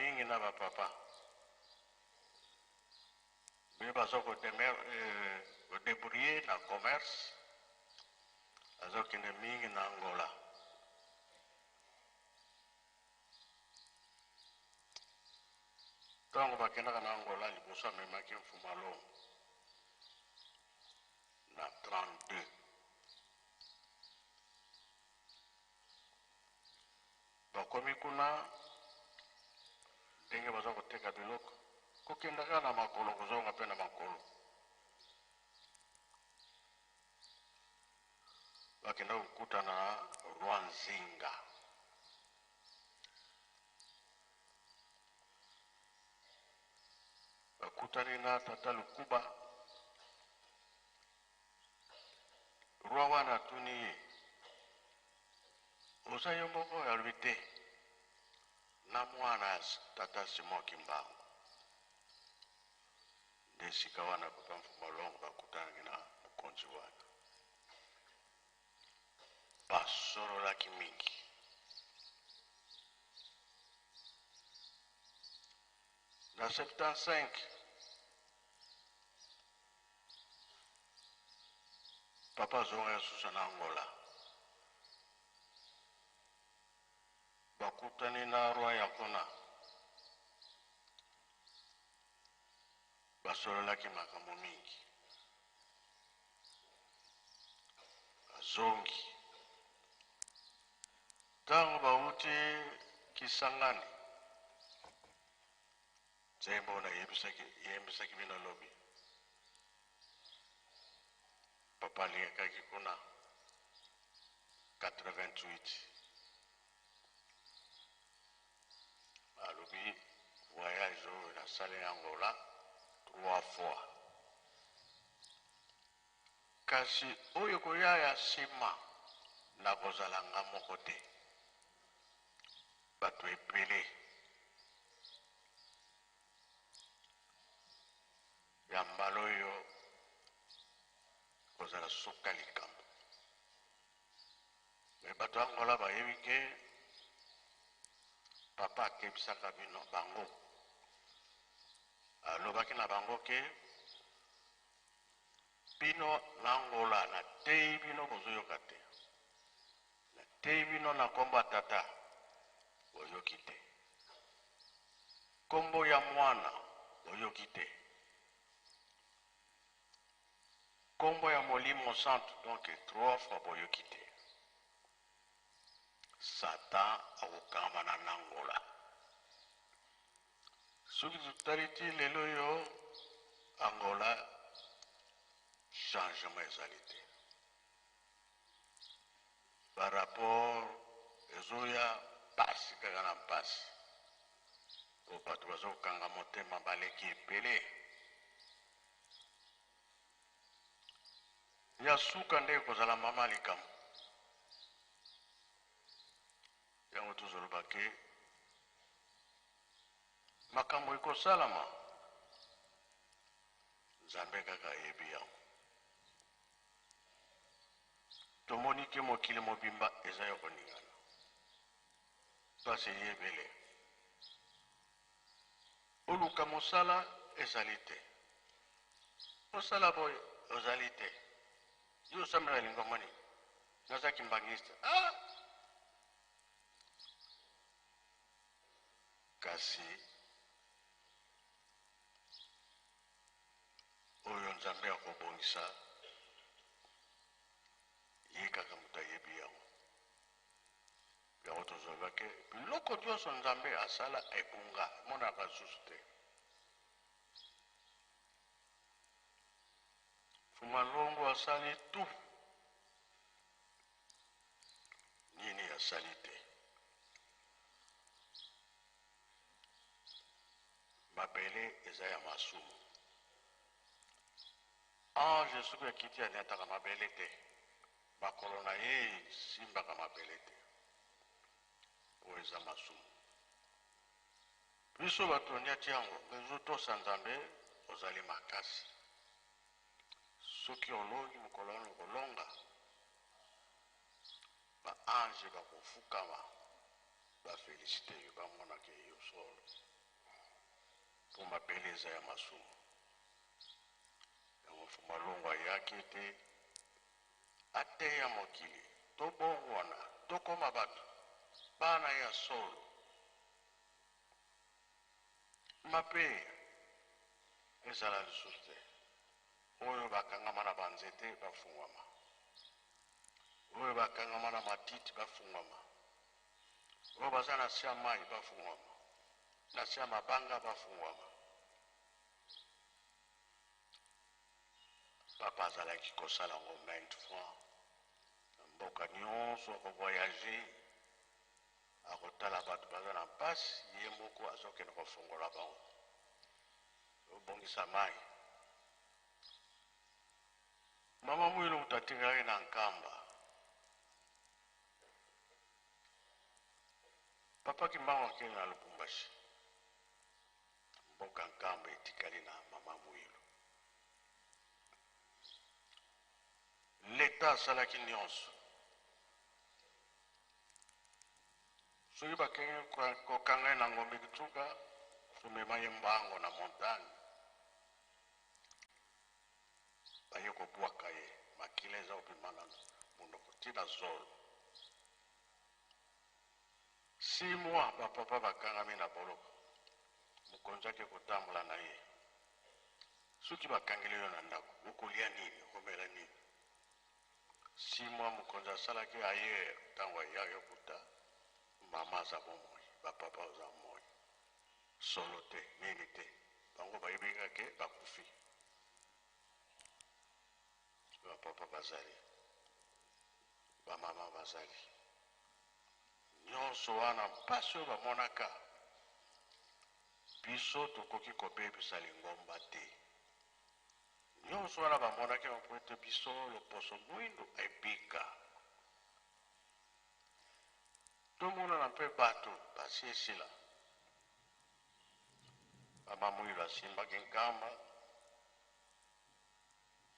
mingi na ba papa. Be baza ko demer ko debrouiller na commerce, azokende mingi na Angola. Tango bakendaka na Angola liboso amemaki Mfuma Longo na 32. Bakomi kuna ndenge baza koteka biloko, kokenda kaka na makolo, kozonga pe na makolo. Bakenda kokutana na Roi Nzinga. Bakutani na tata Lukuba. Roi wana atuni ye, Oza yo moko? Alobi te, na mwana ya tata Simon Kimbangu. Nde esika wana papa Mfuma Longo bakutanaki na mokonzi wana. Basololaki mingi. Na 75 papa azongaki lisusu na Angola. Bakutani na roi ya kuna. Basololaki makambo mingi. Bazongi. Tango bawuti Kisangani, nzembo oyo nayebisaki yembisaki bino lobi, papa alekaki kuna 88 alobi voyage oyo nasali na Angola 3 fois. Kasi oyo ekoya ya sima, nakozala nga moko te. Bato ebele ya mbala oyo ekozala suka likambo. Mais bato ya Angola bayebi ke papa akebisaka bino bango, alobaki na bango ke Bino na Angola na teyi bino bozo yoka te. Na teyi bino na kombo ya tata boyoki te. Kombo ya mwana boyoki te. Kombo ya molimo santu donc 3 fois boyoki te. Satan akokangama na Angola. Soki totali ti lelo oyo Angola changement ezali te. Ba rapport ezoya pasi kaka na pasi. Po bato bazokanga motema baleki ebele. Ya suka nde ekozala mama likambo. Yango tozoloba ke makambo ekosalama Nzambe kaka ayebi yango. Tomoni ke mokili mobimba eza ya koningana. Pasi eye ebele. Oluka mosala ezali te. Osala boye ozali te. Yo osambela lingomba nini? Naza kimbanguiste. Ah! Kasi oyo Nzambe akobongisa, ye kaka moto ayebi yango. Yango tozoloba ke biloko nyonso Nzambe asala ebunga, emonanaka lisusu te. Fuma Longo asali tout nini asali te? Mabele eza ya masumu. Ange soki akiti aniataka mabele te, makolo na ye esimbaka mabele te, oyo eza masumu. Biso bato oniati yango, mais ozotosa Nzambe, ozali makasi. Soki olongi mokolo wana okolonga, ba anges bakofukama ba feliciter yo, bamona ke yo solo. Mpo mabele eza ya masumu. Yango Mfumu Alongo ayaki ete ateya mokili tobongwana, tokoma bato, bana ya solo. Mabe ezala lisusu te. Oyo bakangama na banzete bafungwama, oyo bakangama na matiti bafungwama, oyo baza na se ya mai bafungwama, na se ya mabanga bafungwama. Papa azalaki kosala yango maintes fois na mboka nyonso, akovoyage, akotala bato baza na mpasi, ye moko azokende kofungola bango, obongisa mai. Mama Mwilu moto atikaki na Nkamba. Papa Kimbangu akende na Lubumbashi. Mboka Nkamba etikali na Mama Mwilu. Leta asalaki nyonso. Soki bakenge kokanga ye na Ngombe Kitsuka, komema ye mbango na montagne. Baye kobwaka ye, makila eza kobima na monoko ti na zolo. 6 mois bapapa bakangami na boloko. Mokonzi ake kotambola na ye. Soki bakangeli yo na ndako, okolia nini, okomela nini? 6 mois mokonzi asalaki ailleurs. Ntango ayaki, okuta mama aza bomoi, bapapa aza moi, solo te, nini te. Bango bayebi kaka bakufi, bapapa bazali, bamama bazali. Nyonso wana mpasi oyo bamonaka. Biso tokoki kobebisa lingomba te. Nyonso wana bamonaki yango ete biso loposo mwindo ebika, tomonana mpe bato basi esila. Mama Mwilu asimbaki Nkamba.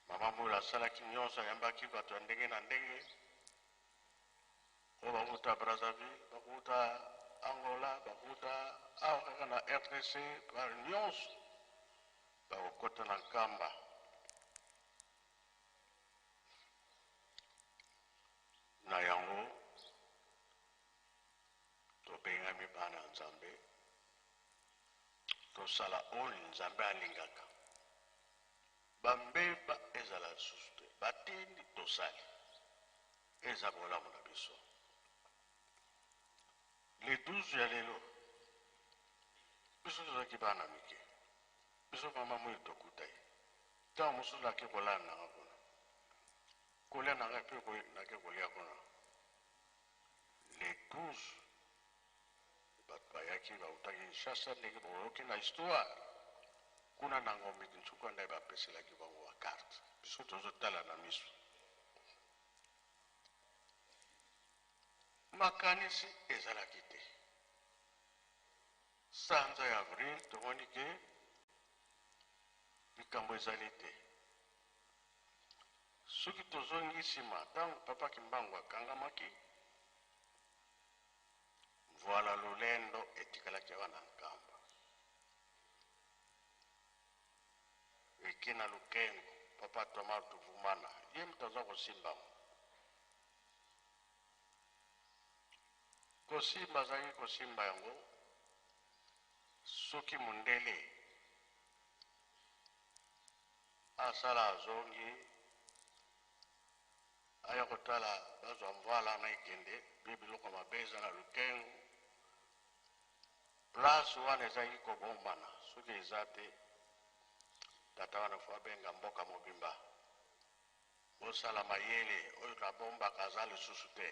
Mama Mwilu asalaki nyonso, ayambaki bato ya ndenge na ndenge oyo bakuta Brazzaville, bakuta Angola, bakuta awa kaka na RDC, nyonso bakokota na Nkamba. Na yango tobengami bana ya Nzambe, tosala oyo Nzambe alingaka. Bambeba ezala lisusu te. Batindi, tosali, eza bolamu na biso. Le 12 ya lelo, biso tozalaki bana mike. Biso mama Mwilu tokuta ye. Ntango mosusu nake kolala nanga kuna, kolia nanga mpe nake kolia kuna. Le 12 bato bayaki, bautaki Kinshasa, ndenge boyoki na histoire kuna na Ngombe Kinsuka, nde bapeselaki bango bakarte. Biso tozotala na miso, makanisi ezalaki te. Sanza ya avril tomoni ke likambo ezali te. Soki tozongi nsima, ntango papa Kimbangu akangamaki, voilà, lolendo etikalaki awa na Nkamba, eke na Lukengo. Papa Thomas Tuvumana, ye moto aza kosimba ngo. Kosimba, azalaki kosimba yango. Soki mondele asala, azongi, aya kotala, bazwa mvala na ekende mpe biloko mabe eza na Lukengo, place wana ezalaki kobombana. Soki eza te, tata wana fo abenga mboka mobimba: "Bosala mayele, oyo nabombaka aza lisusu te."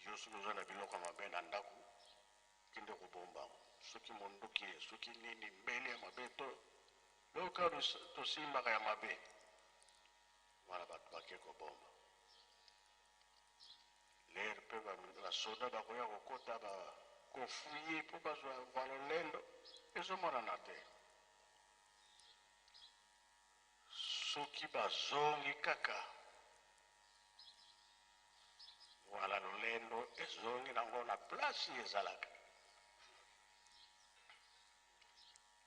Yo soki oza na biloko mabe na ndako, kende kobomba. Soki monduki, soki nini, mbeli ya mabe to loka tosimbaka ya mabe wana, bato bake kobomba. Lere mpe basoda bakoya kokota, bakofouiller mpo bazwa valolendo, ezomonana te. Soki bazongi kaka, wala lolendo ezongi nango na place ezalaka.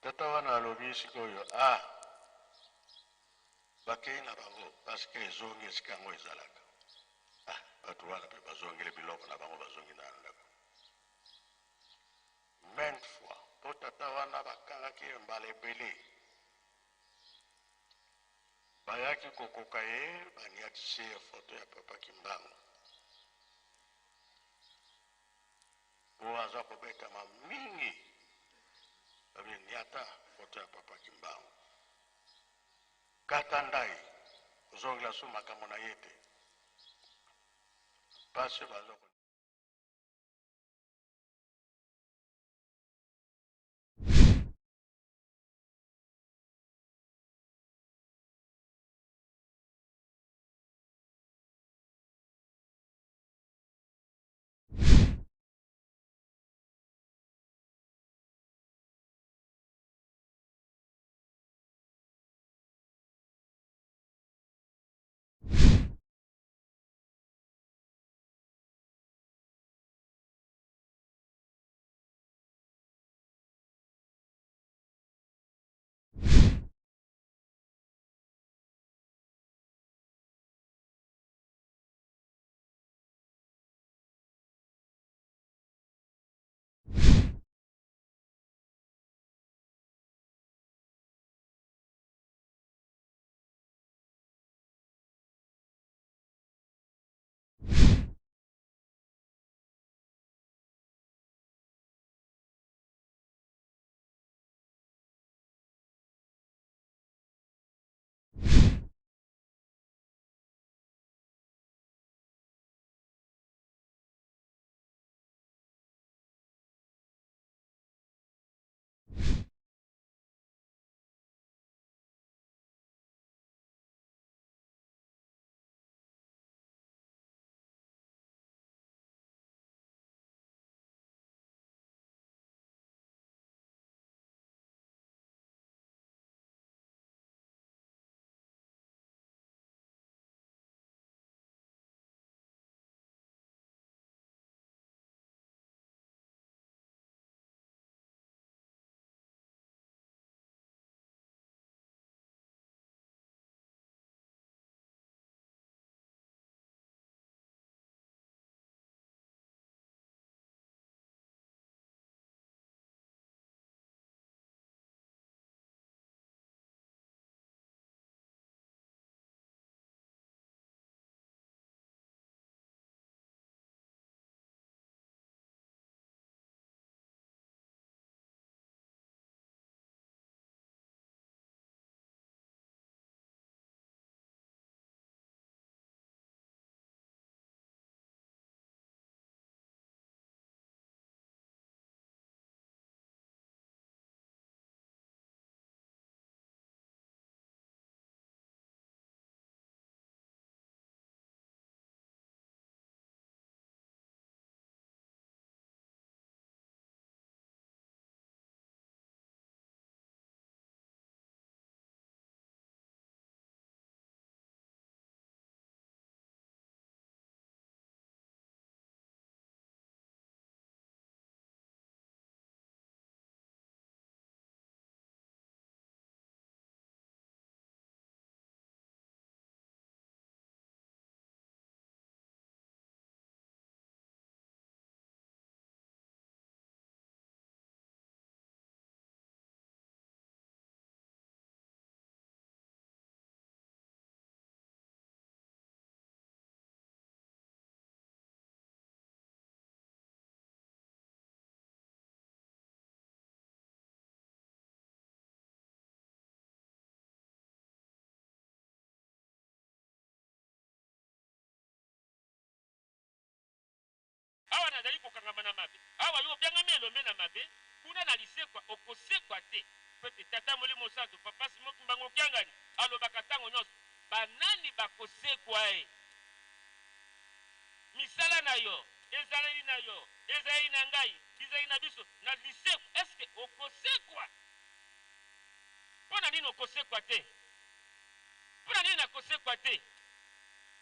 Tata wana alobi sikoyo ah bakei na bango parce que ezongi esika yango ezalaka. Ah, bato wana mpe bazongeli biloko na bango, bazongi na ndako. Maintes fois mpo tata wana bakangaki ye mbala ebele, bayaki kokoka ye, baniatisi ye foto ya papa Kimbangu mpo aza kobetama mingi, babi niata foto ya papa Kimbangu, kata ndai kozongela su makambo na ye te, pasi baza. Awa nazali kokangama na mabe. Awa yo obiangami elombe na mabe, kuna na lisekwa okosekwa te. Mpo ete Tata Molimo Santu, Papa Simon Kimbangu Kiangani, alobaka tango nionso, Ba nani bakosekwa e? Misala na yo, ezaleli na yo, ezaleli na ngai, bizaleli na biso, na lisekwa, est-ce que okosekwa? Mpo na nini okosekwa te? Mpo na nini nakosekwa te?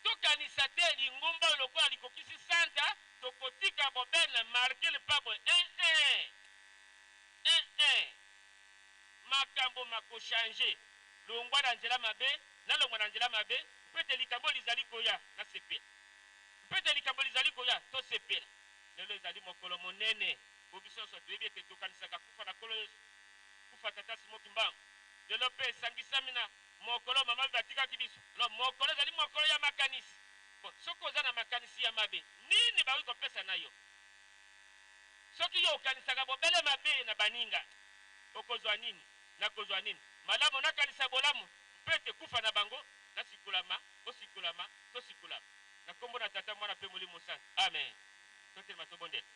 Tokanisa te lingomba oyo lokola likokisi santa, tokotika bobele na marque le pas boye. Ee-ee. Ee-ee. Makambo makochanger. Longwa na nzela mabe, nalongwa na nzela mabe, mpo ete likambo lizali koya, nasepela. Mpo ete likambo lizali koya, tosepela. Lelo ezali mokolo monene, mpo biso nyonso toyebi ete tokanisaka kufa na Nkolo Yesu, kufa Tata Simon Kimbangu. Lelo mpe esangisami na mokolo mama Bibi atikaki biso. Alors mokolo ezali mokolo ya makanisi. Bon, soki oza na makanisi ya mabe, nini bakoki kopesa na yo? Soki yo okanisaka bobele mabe na baninga, okozwa nini? Nakozwa nini? Malamu nakanisa bolamu, mpe ete kufa na bango, nasikolama, osikolama, tosikolama. Na nkombo na Tata, Mwana mpe Molimo Mosantu. Amen. Totelema tobondela.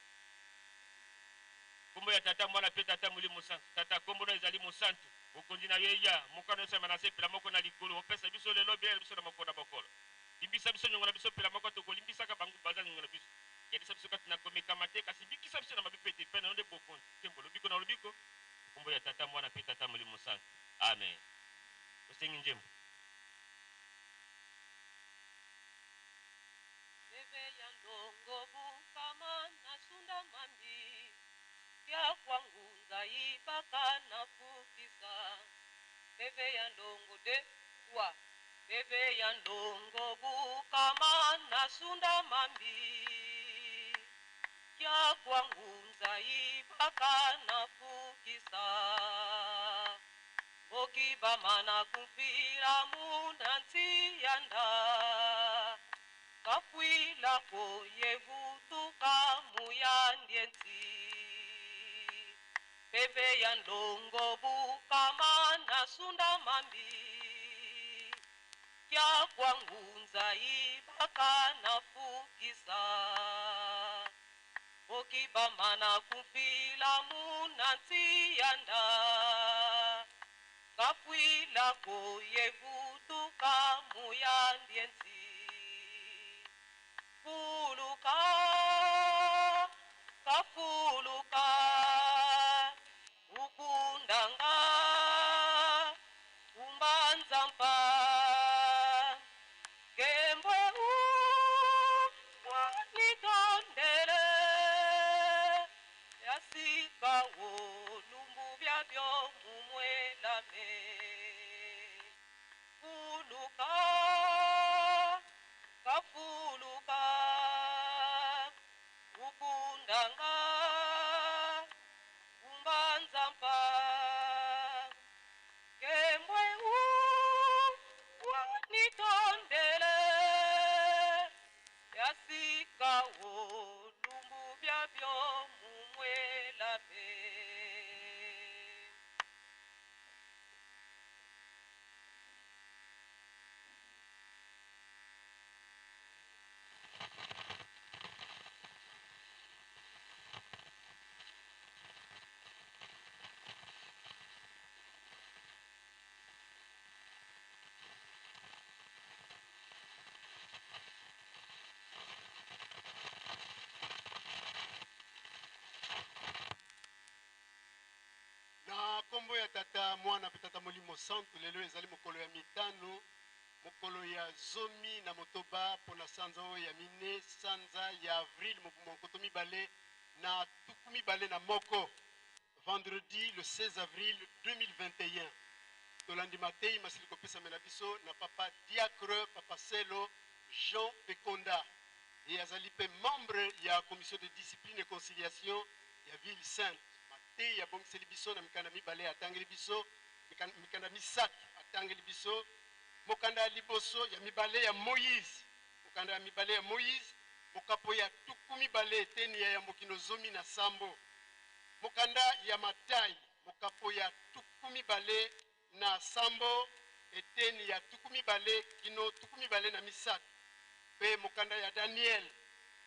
Nkombo ya Tata, Mwana mpe Tata Molimo Mosantu. Tata, nkombo na yo ezali mosantu. Bokonzi na yo eya, mokano esalema na se pelamoko na likolo. Opesa biso lelo bilei na biso na mokolo na mokolo. Limbisa biso nyongo na biso pelamoko tokolimbisaka bango baza nyongo na biso. Yandisa biso kati na komekama te, kasi bikisa biso na mabe mpe ete epai na yo nde bokonzi, nkembo, lobiko na lobiko. Nkombo ya Tata, Mwana mpe Tata Molimo Mosantu. Amen. Tosengi njembo. Bebe ya ndongo bukama na sunda mambi ya kwa ngunza ibaka na fukisa Bebe ya ndongo de wa Bebe ya ndongo bukama na sunda mambi ya kwa ngunza ibaka na fukisa Okibamana kumfila munda ntiyanda Kafwila ko yevutuka muyandienti Bebe ya ndongo bukama na sunda mambi Kya kwa ngunza ibaka na fukisa Okibamana kumfila muna ntiyanda Kafwila ko yevutuka muyandienti Fuluka, kafuluka, ukundanga, umbanzampa. Gembwe u, wanitondele, yasika wo, lumbu byabyo mumwelame. Fuluka, kafuluka, ukundanga, umbanzampa. Gembwe u, wanitondele, yasika wo, lumbu byabyo mumwelame. Na nkombo ya Tata, Mwana mpe Tata Molimo Santu, lelo ezali mokolo ya mitano, mokolo ya zomi na motoba mpo na sanza oyo ya mine, sanza ya avril mobu mwa nkoto mibale na tuku mibale na moko, vendredi le 16 avril 2021. Tolandi mateyi masili kopesamela biso na Papa Diacre Papa Selo Jean Bekonda. Ye azali mpe membre ya commission de discipline et conciliation ya ville sainte. Mateyi abongiseli biso na mikanda mibale atangeli biso, mikanda misato atangeli biso. Mokanda ya liboso ya mibale ya Moïse, mokanda ya mibale ya Moïse, mokapo ya tuku mibale eteni ya yambo kino zomi na sambo. Mokanda ya Matai, mokapo ya tuku mibale na sambo eteni ya tuku mibale kino tuku mibale na misato. Pe mokanda ya Daniel,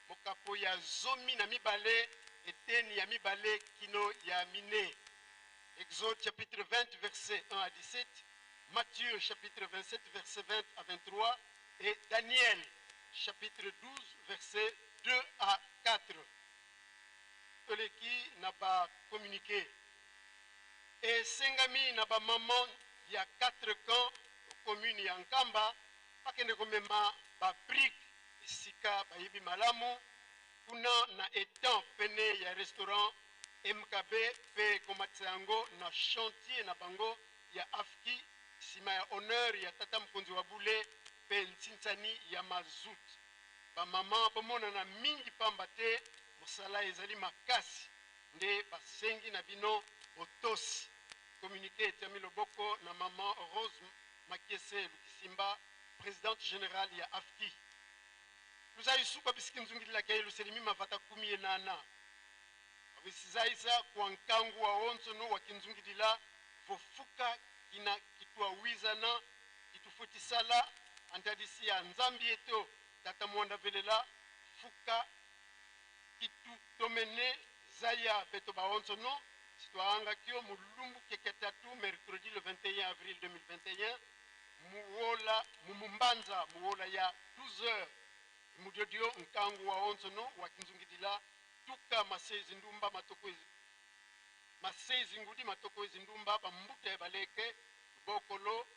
mokapo ya zomi na mibale eteni ya mibale kino ya mine. Exode chapitre 20 verset 1 à 17, Matthieu chapitre 27 verset 20 à 23 et Daniel chapitre 12 verset 2 à 4. Toleki na ba communiqué. Esengami na ba maman ya 4 camps commune ya Nkamba bakende komema ba briques esika bayebi malamu kuna na étang pene ya restaurant MKB mpe komatisa yango na chantier na bango ya AFKI sima ya honneur ya tata mokonzi wa bule mpe ntsinsani ya mazout. Ba mama bomonana mingi pamba te mosala ezali makasi nde basengi na bino botosi. Communique etiami loboko na mama Rose Makiese Lukisimba, presidente generale ya AFKI. Luzayisukwa bisiki nzungililaka Yelusalemi mavata kumi enana. Wisizaisa kua nkangu wa onso wa kinzungilila vofuka kina kituawizana kitufutisala antadisi ya Nzambi eto tata mwanda velela fuka kitutomene zaya beto ba onso no situaangakio mulumbu keketatu mercredi le 21 avril 2021 muwola mumumbanza muwola ya 12 heures mudiodio nkangu wa onso no wa kinzungilila tuka masezi ndumba matoko masezi ngudi matoko ezi ndumba bambuta ya baleke bokolo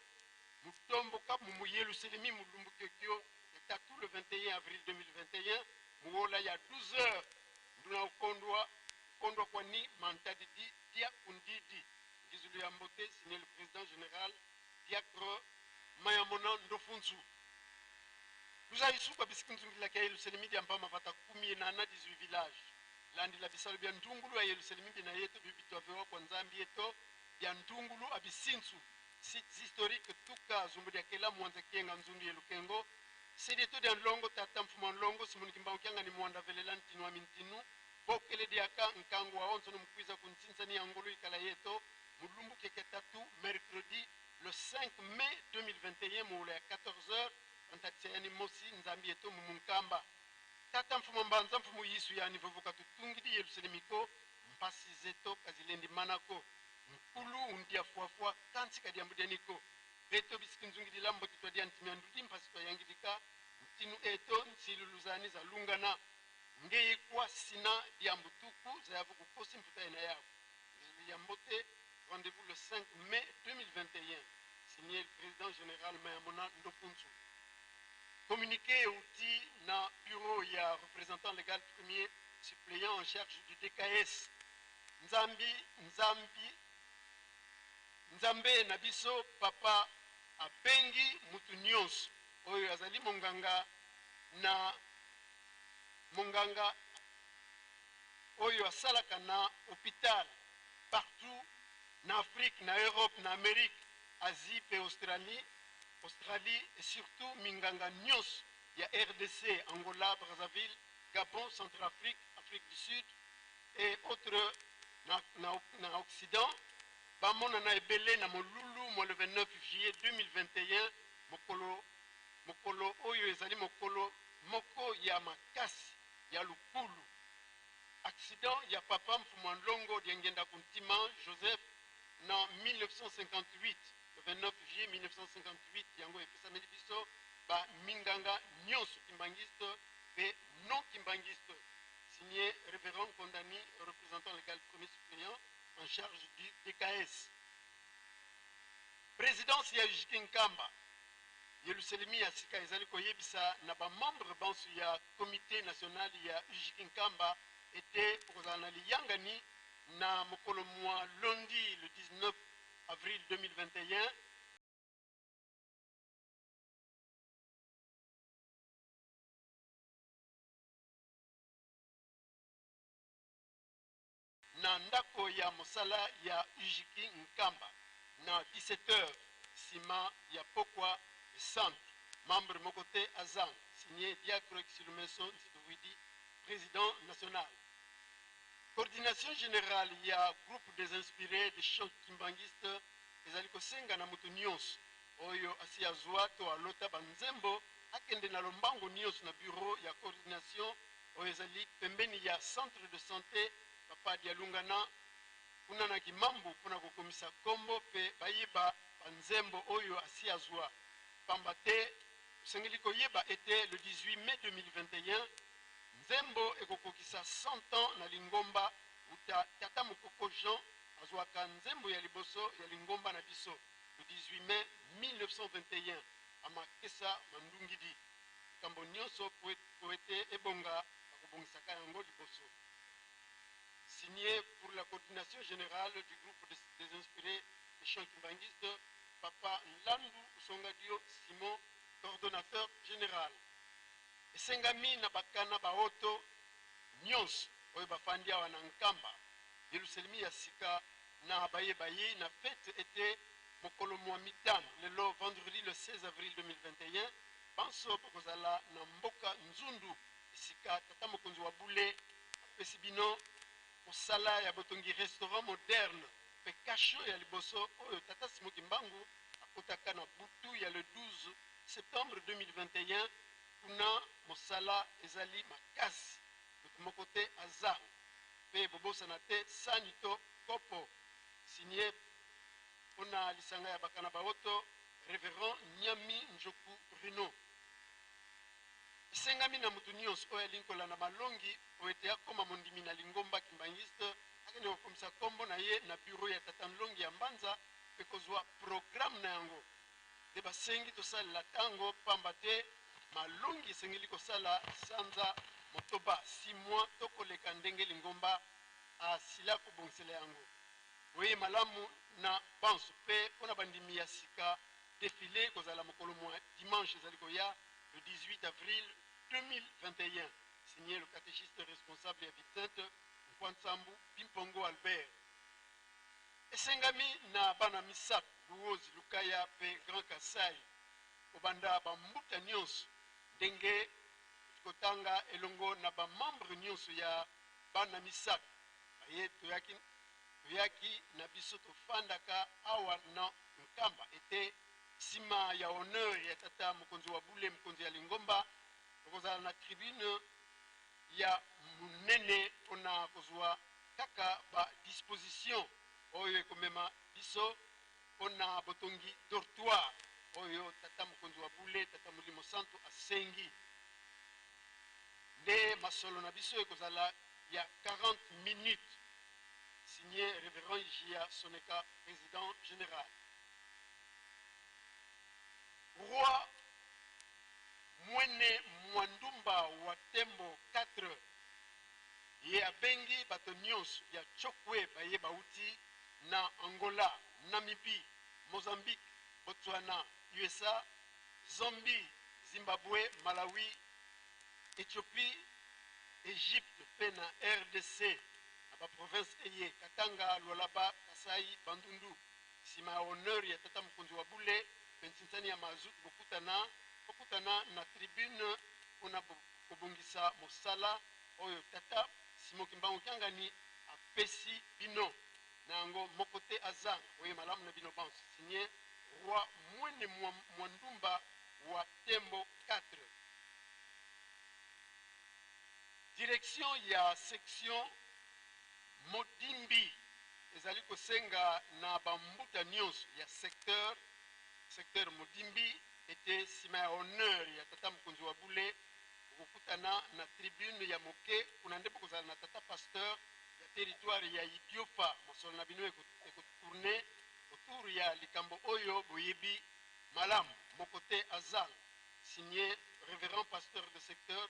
mutomboka mumuyeluselemi mulumbu kyokyo ya tatu le 21 avril 2021 muwola ya 12 heures nduna ukondwa ukondwa kwani mantadidi dia kundidi ngizulu ya mbote signé le président général diacre Mayamona Ndofunzu. Luzayisukwa bisiki nzungilaka ya Yelusalemi dia mpama vata kumi enana 18 village landila bisalo bia ntungulu ya Yelusalemi bina yeto bibitwavewa kwa Nzambi yeto bia ntungulu abisintsu sites historiques tuka zumbu dia kela mwanza kienga nzundu ye lukengo sedieto dia nlongo tata mfuma nlongo simoni kimbangu kiangani mwanda velela ntinu wa mintinu bokele diaka nkangu wa onso no mukwiza kuntsintsani ya ngolu ikala yeto mulumbu keke tatu mercredi le 5 mai 2021 muula ya 14h antatisa yani mosi Nzambi yeto mumunkamba tata mfumu mbanza mfumu yisu yani vovoka tutungidi Yerusalemiko mpasi zeto kazilendi manako nkulu undia fuafua kansi kadiambu dianiko beto bisiki nzungidila mbote twa dia ntimia ndudi mpasi twa yangidika ntinu eto nsiluluzani za lungana ngeyikwa sina diambu tuku zayavu kukosi mputa ena yako ya mbote. Rendez-vous le 5 mai 2021 signé le président général Mayamona Ndofunzu. Communiqué outil na bureau ya représentant légal premier suppléant en charge du DKS Nzambi Nzambi Nzambe na biso papa abengi mutu nyonso oyo azali monganga na monganga oyo asalaka na hôpital partout na Afrique, na Europe, na Amérique, Asie pe Australie, Australie et surtout minganga nyonso ya RDC, Angola, Brazzaville, Gabon, Centrafrique, Afrique du Sud et autres na, na, na Occident bamonana ebele na molulu mwa le 29 juillet 2021 mokolo mokolo oyo ezali mokolo moko ya makasi ya lukulu. Accident ya papa Mfumu Nlongo Diangienda Kuntima Joseph na 1958 le 29 juillet 1958 yango epesameli biso ba minganga nyonso kimbangiste pe non kimbangiste. Signé révérend Kondani, représentant légal premier suppléant en charge du DKS. Présidence ya Ujiki Nkamba Yelusalemi ya sika ezali koyebisa na bamembre banso ya comité national ya Ujiki Nkamba ete okozala na liyangani na mokolo mwa lundi le 19 avril 2021 na ndako ya mosala ya Ujiki Nkamba na 17h nsima ya pokwa centre membre moko te azanga. Signé Diacre Xilumesson Nsituwidi, président national. Coordination générale ya groupe des inspirés de chants kimbanguistes ezali kosenga na moto nyonso oyo asi azwa to alota banzembo akende na lombango nyonso na bureau ya coordination oyo ezali pembeni ya centre de santé Papa Dialungana kuna na Kimambu mpona kokomisa kombo mpe bayeba banzembo oyo asi azwa. Pamba te osengeli koyeba ete le 18 mai 2021 nzembo ekokokisa 100 ans na lingomba uta tata mokoko Jean azwaka nzembo ya liboso ya lingomba na biso le 18 mai 1921 amakesa mandungidi. Likambo nyonso po ete ebonga bakobongisaka yango liboso. Signé pour la coordination générale du groupe des inspirés des chants kimbanguistes, Papa Nlandu Usongadio Simon, coordonnateur général. Esengami na bakana baoto nyonso oyo bafandi awa na Nkamba, Yelusalemi ya sika, na baye bayei na fete ete mokolo mwa mitano, lelo vendredi le 16 avril 2021, banso bokozala na mboka Nzundu, esika tata mokonzi wa bule apesi bino mosala ya botongi restaurant moderne mpe cachot ya liboso oyo tata Simon Kimbangu akotaka na butu ya le 12 septembre 2021. Kuna mosala ezali makasi, moto moko te azanga, mpe bobosana te sani to kopo. Signe mpo na lisanga ya bakana baoto, Reverend Nyami Njoku Bruno. Esengami na moto nyonso oyo alingi kolanda malongi oyo ete akoma mondimi na lingomba Kimbanguiste akende kokomisa kombo na ye na bureau ya Tata Nlongi ya Mbanza mpe kozua programme na yango. Nde basengi tosalela tango pamba te malongi esengeli kosala sanza motoba, six mois, to koleka ndenge lingomba asila kobongisela yango. Boyei malamu na banso mpe mpo na bandimi ya sika, defile ekozala mokolo mwa dimanche ezali koya, le 18 avril 2021. Signé le catechiste responsable ya Ville Sainte, Nkwansambu Bimpongo Albert. Esengami na bana misato, Luozi, Lukaya mpe Grand Kasai, kobanda ba mbuta nionso ndenge kotanga elongo na ba membres nionso ya bana misato baye toyaki toyaki na biso tofandaka awa na Nkamba ete sima ya honneur ya tata mokonzi wa bule mokonzi ya lingomba tokozala na tribune ya monene pona kozua kaka ba disposition oyo ekomema biso pona botongi dortoir oyo tata mokonzi wa bule tata molimo santu asengi. Nde masolo na biso ekozala ya 40 minutes. Signé Reverend Ijia Soneka, president general. Roi Mwene Mwandumba wa Tembo 4 ye abengi bato nionso ya Chokwe baye bawuti na Angola, Namibie, Mozambique, Botswana, usa, Zambie, Zimbabwe, Malawi, Ethiopie, Egypte mpe na rdc na ba provinces eye, Katanga, Lualaba, Kasaï, Bandundu. Sima ya honneur ya tata mokonzi wa bule mpe nsinsani ya mazout bokutana bokutana na tribune pona kobongisa mosala oyo tata Simon Kimbangu Kiangani apesi bino. Na yango moko te azanga boye malamu na bino banso. Signe Roi Mwene Mwandumba wa Tembo 4. Direction ya section Modimbi ezali kosenga na ba mbuta nionso ya secteur secteur Modimbi ete sima ya honneur ya tata mokonzi wa bule bokokutana na tribune ya moke kuna nde bokozala na tata pasteur ya territoire ya Idiofa. Masolo na bino eko tourner autour ya likambo oyo boyebi malamu, moko te azanga. Signe Reverend pasteur de secteur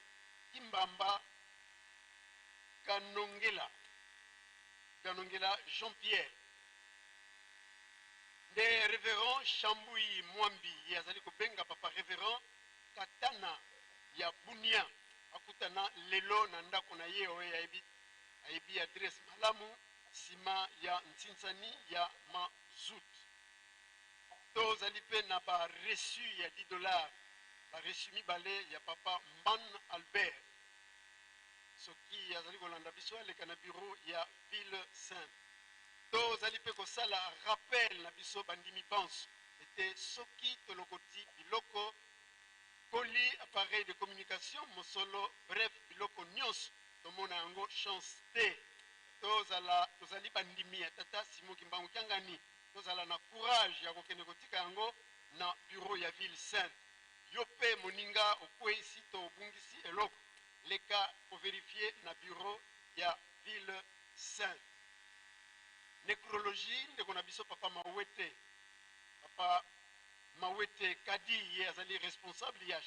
Kimbamba Ganongela Ganongela Jean Pierre. Nde Reverend Shambuyi Mwambi ye azali kobenga papa Reverend Katana ya Bunia akutana lelo na ndako na ye oyo ayebi ayebi adresse malamu sima ya nsinsani ya mazout. Tozali pe na ba reçu ya 10 dollars, ba reçu mibale ya papa Mban Albert. Soki azali kolanda biso aleka na bureau ya ville sainte. Tozali pe kosala rappel na biso bandimi banso ete soki tolokoti biloko, colis, appareil de communication, mosolo, bref biloko nionso tomona yango chance te. Tozala tozali bandimi ya tata Simon Kimbangu Kiangani. Tozala na courage ya kokende kotika yango na bureau ya ville sainte. Yo pe moninga okweyisi to obungisi eloko, leka ko verifier na bureau ya ville sainte. Necrologie ndeko na biso papa Mawete, papa Mawete Kadi ye azali responsable ya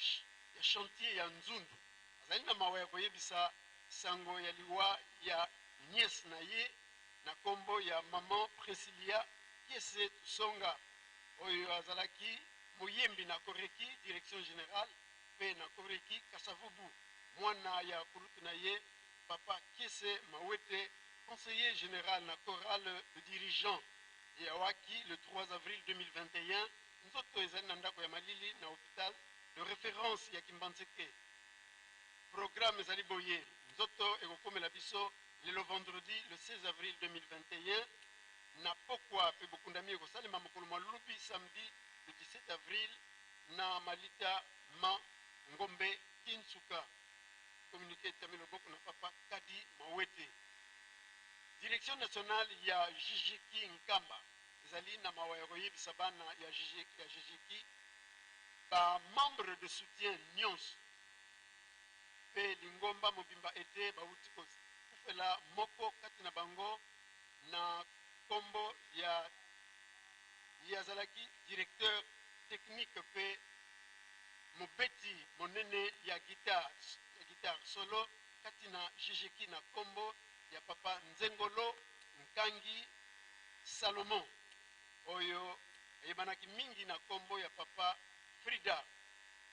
ya chantier ya Nzundu azali na mawa ya koyebisa sango ya liwa ya nièce na ye. Na kombo ya maman Princilia Kiese Tusonga oyo azalaki moyembi na Koreki direction generale mpe na Koreki Kasavubu, mwana ya kulutu na ye papa Kiese Mawete, conseiller general na chorale de dirigeants ye awaki le 3 avril 2021. Nzoto ezali na ndako ya malili na hopital de reference ya Kimbanseke. Programme ezali boye, nzoto ekokomela biso lelo vendredi le 16 avril 2021 na pokwa mpe bokundami ekosalema mokolo mwa lobi samedi le 17 avril na malita ma Ngombe Kinsuka. Communiqué etiami loboko na papa Kadi Mawete. Direction nationale ya JJK Nkamba ezali na mawa ya koyebisa bana ya JJK, ba membres de soutien nionso mpe lingomba mobimba ete bawuti kokufela moko kati na bango na kombo ya ye azalaki directeur technique mpe mobeti monene ya guitare ya guitare solo kati na JJK na kombo ya papa Nzengolo Nkangi Salomon oyo ayebanaki mingi na kombo ya papa Frida.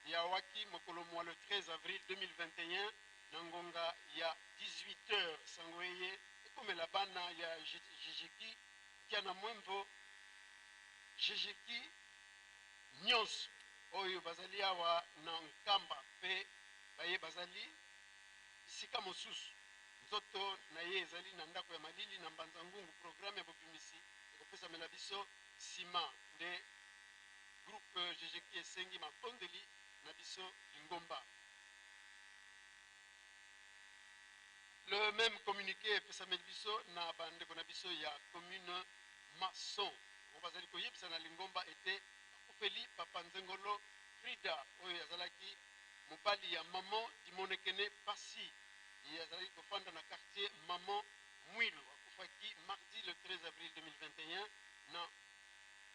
Ye awaki mokolo mua le 13 avril 2021 na ngonga ya 18 heures. Sango eye ekomela bana ya JJK Kiana Mwemvo, JJK nionso oyo bazali awa na Nkamba mpe baye bazali bisika mosusu. Nzoto na ye ezali na ndako ya malili na Mbanza Ngungu. Programme ya bobimisi ekopesamela biso sima nde groupe JJK esengi mabondeli na biso lingomba. Le meme communique epesameli biso na ba ndeko na biso ya commune Mason. Bango bazali koyebisa na lingomba ete bakufeli Papa Nzengolo Frida oyo azalaki mobali ya maman Dimonekene Pasi. Ye azalaki kofanda na quartier Maman Mwilu. Akufaki mardi le 13 avril 2021 na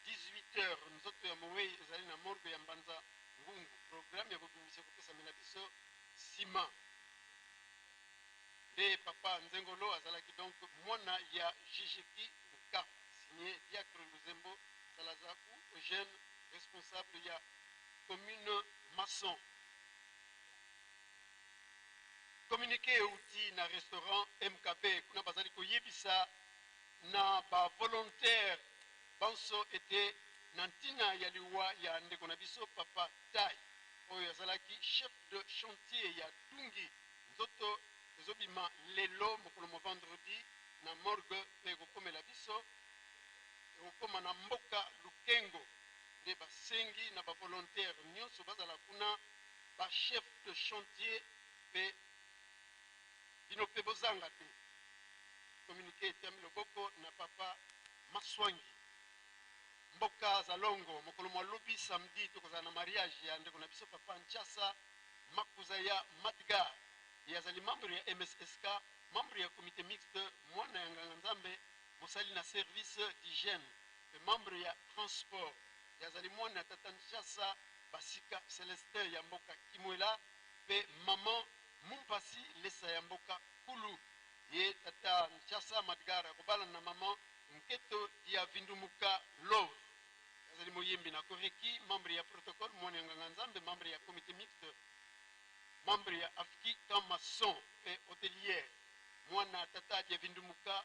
18 heures. Nzoto ya mowei ezali na morgue ya Mbanza Ngungu. Programme ya bobimisi ekopesamela biso sima. Nde papa Nzengolo azalaki donc mwana ya JJK Nka. Signé Diacre Luzembo Salazaku Eugène, responsable ya commune Maçon. Communiqué euti na restaurant MKB, kuna bazali koyebisa na ba volontaires banso ete na ntina ya liwa ya ndeko na biso papa Tai oyo azalaki chef de chantier ya Dungi, nzoto ezobima lelo mokolo mwa vendredi na morgue mpe ekokomela biso ekokoma na mboka Lukengo. Nde basengi na ba volontaires nionso bazala kuna, ba chefs de chantier mpe bino mpe bozanga te. Communique etiami loboko na papa Maswangi. Mboka Zalongo, mokolo mwa lobi samedi tokozala na mariage ya ndeko na biso papa Nchasa Makuza ya Madgar. Ye azali membre ya MSSK, membre ya comite mixte, mwana ya nganga Nzambe, mosali na service d'hygiène mpe membre ya transport. Ye azali mwana ya tata Nchasa Basika Celestin ya mboka Kimwela mpe maman Mumpasi Lesa ya mboka Kulu. Ye tata Nchasa Madgar akobalana na maman Nketo dia Vindumuka Love. Azali moyembi na Koreki, membre ya protocole, mwana ya nganga Nzambe, membre ya comite mixte, membre ya AFKI camp maçon mpe hotelière. Mwana tata dia Vindumuka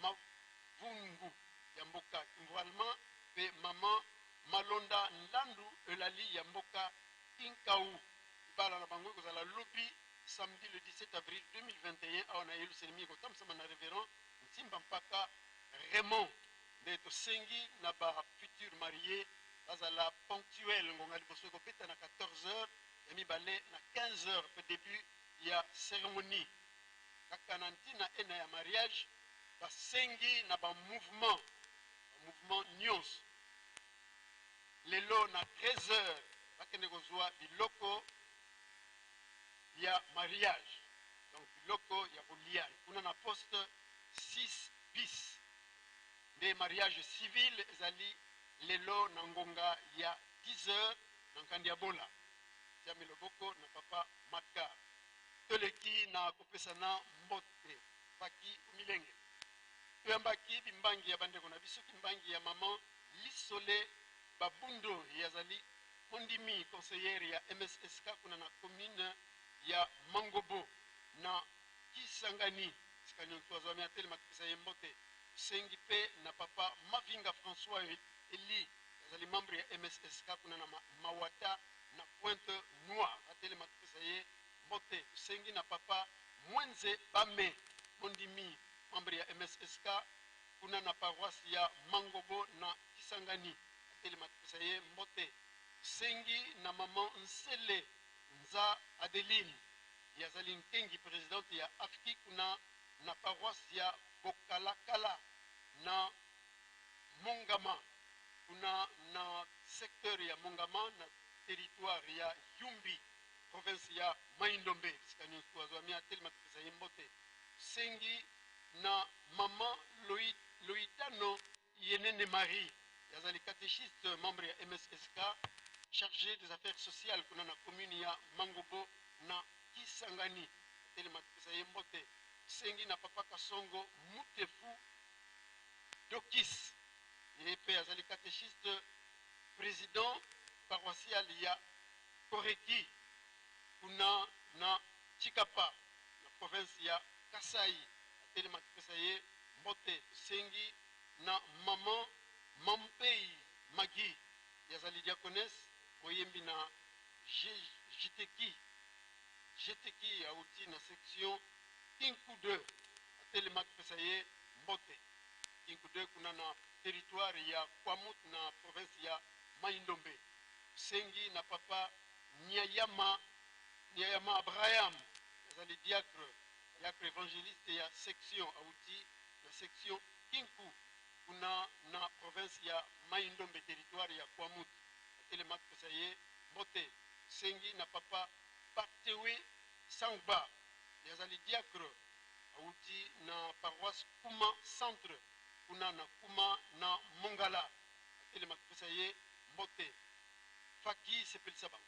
Mavungu ya mboka Kimvualma mpe maman Malonda Nlandu Eulalie ya mboka Kinkau. Libala na bango ekozala lobi samedi le 17 avril 2021 awa na Yelusalemi, ekotambusama na Reverend Nsimba Mpaka Raymond. Nde tosengi na ba futurs maries bazala ponctuel, ngonga liboso ekobeta na 14 heures, ya mibale na 15 heures mpe debut ya ceremonie. Kaka na ntina ena ya mariage, basengi na ba mouvements, ba mouvements nionso lelo na 13 heures bakende kozua biloko ya mariage, donc biloko ya kolia kuna na poste 6 bis. Nde mariage civil ezali lelo na ngonga ya 10 heures na Nkandi ya Bola. Tiami loboko na papa Madgar. Toleki na kopesana mbote. Paki Omilenge. Toyambaki bimbangi ya bandeko na biso, kimbangi ya maman Lisole Babundo, ye azali mondimi conseillère ya MSSK kuna na commune ya Mangobo na Kisangani. Esika nyonso azwami atelema topesa ye mbote. Tosengi mpe na papa Mavinga François Elie, azali membre ya MSSK kuna na Mawata na Pointe Noire, atelema topesa ye mbote. Tosengi na papa Mwenze Bame, mondimi membre ya MSSK kuna na paroisse ya Mangobo na Kisangani, atelema topesa ye mbote. Tosengi na maman Nsele Nza Adeline, ye azali nkengi presidente ya AFKI kuna na paroisse ya Bokalakala na Mongama, kuna na secteur ya Mongama na territoire ya Yumbi, province ya Mai-Ndombe. Bisika nyonso azwami atelema topesa ye mbote. Tosengi na maman Loitano Yenene Marie, azali catéchiste membre ya MSSK, chargé des affaires sociales kuna na commune ya Mangobo na Kisangani, atelema topesa ye mbote. Tosengi na papa Kasongo Mutefu Dokis, ye mpe azali catéchiste président paroissial ya Koreki kuna na Tshikapa na province ya Kasai, atelema topesa ye mbote. Tosengi na maman Mampei Magui, ye azali diaconesse moyembi na Jiteki Jiteki, auti na section Kinku 2, atelema topesa ye mbote. Kinku 2 kuna na territoire ya Kwamouth na province ya Mai-Ndombe. Tosengi na papa Nyayama Nyayama Abraham, azali diacre évangéliste ya section, auti na section Kinku kuna na province ya Mai-Ndombe, territoire ya Kwamouth, atelema topesa ye mbote. Tosengi na papa Batewe Sangba, ye azali diacre auti na paroisse Kuma centre kuna na Kuma na Mongala, atelema topesa ye mbote. Faki sepelisa bango.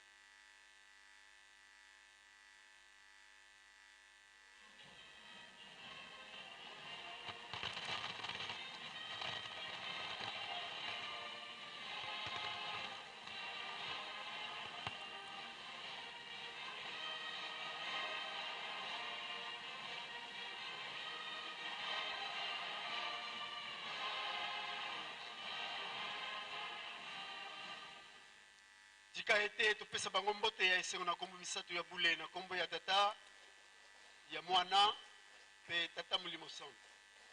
Tika ete topesa bango mbote ya esengo na kombo misato ya bule, na kombo ya Tata, ya Mwana mpe Tata Molimo Santo.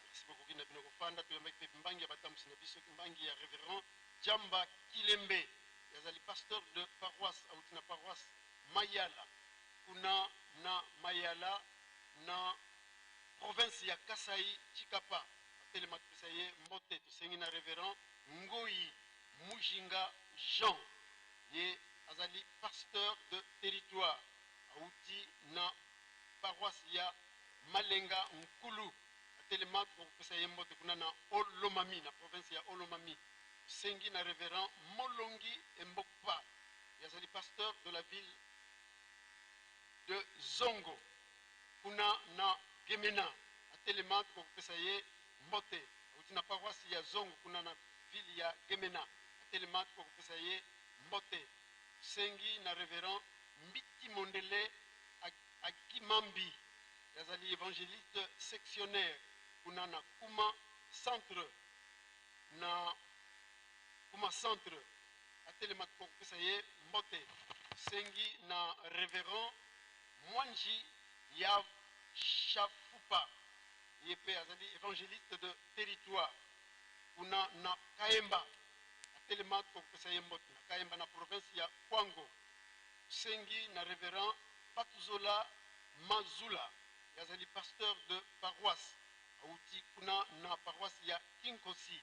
Merci bokoki na bino kofanda. Toyambaki mpe mbangi ya batambusi na biso, mbangi ya révérend Jamba Kilembe, azali pasteur de paroisse, auti na paroisse Mayala kuna na Mayala na province ya Kasai Tshikapa, atelema topesa ye mbote. Tosengi na révérend Ngoyi Mujinga Jean, ye azali pasteur de territoire, auti na paroisse ya Malenga Nkulu, atelema tokopesa ye mbote kuna na Olomami na province ya Olomami. Tosengi na révérend Molongi Embokpa, ye azali pasteur de la ville de Zongo kuna na Gemena, atelema tokopesa ye mbote. Auti na paroisse ya Zongo kuna na ville ya Gemena, atelema tokopesa ye mbote. Tosengi na révérend Mbiti Mondele Akimambi, azali évangéliste sectionnaire kuna na Kuma centre, na Kuma centre, atelema tokopesa ye mbote. Tosengi na révérend Mwanji ya Shafupa, ye mpe azali évangéliste de territoire kuna na Kaemba, atelema tokopesa ye mbote na Kaemba na province ya Kwango. Tosengi na révérend Patuzola Mazula, ye azali pasteur de paroisse, auti kuna na paroisse ya Kinkosi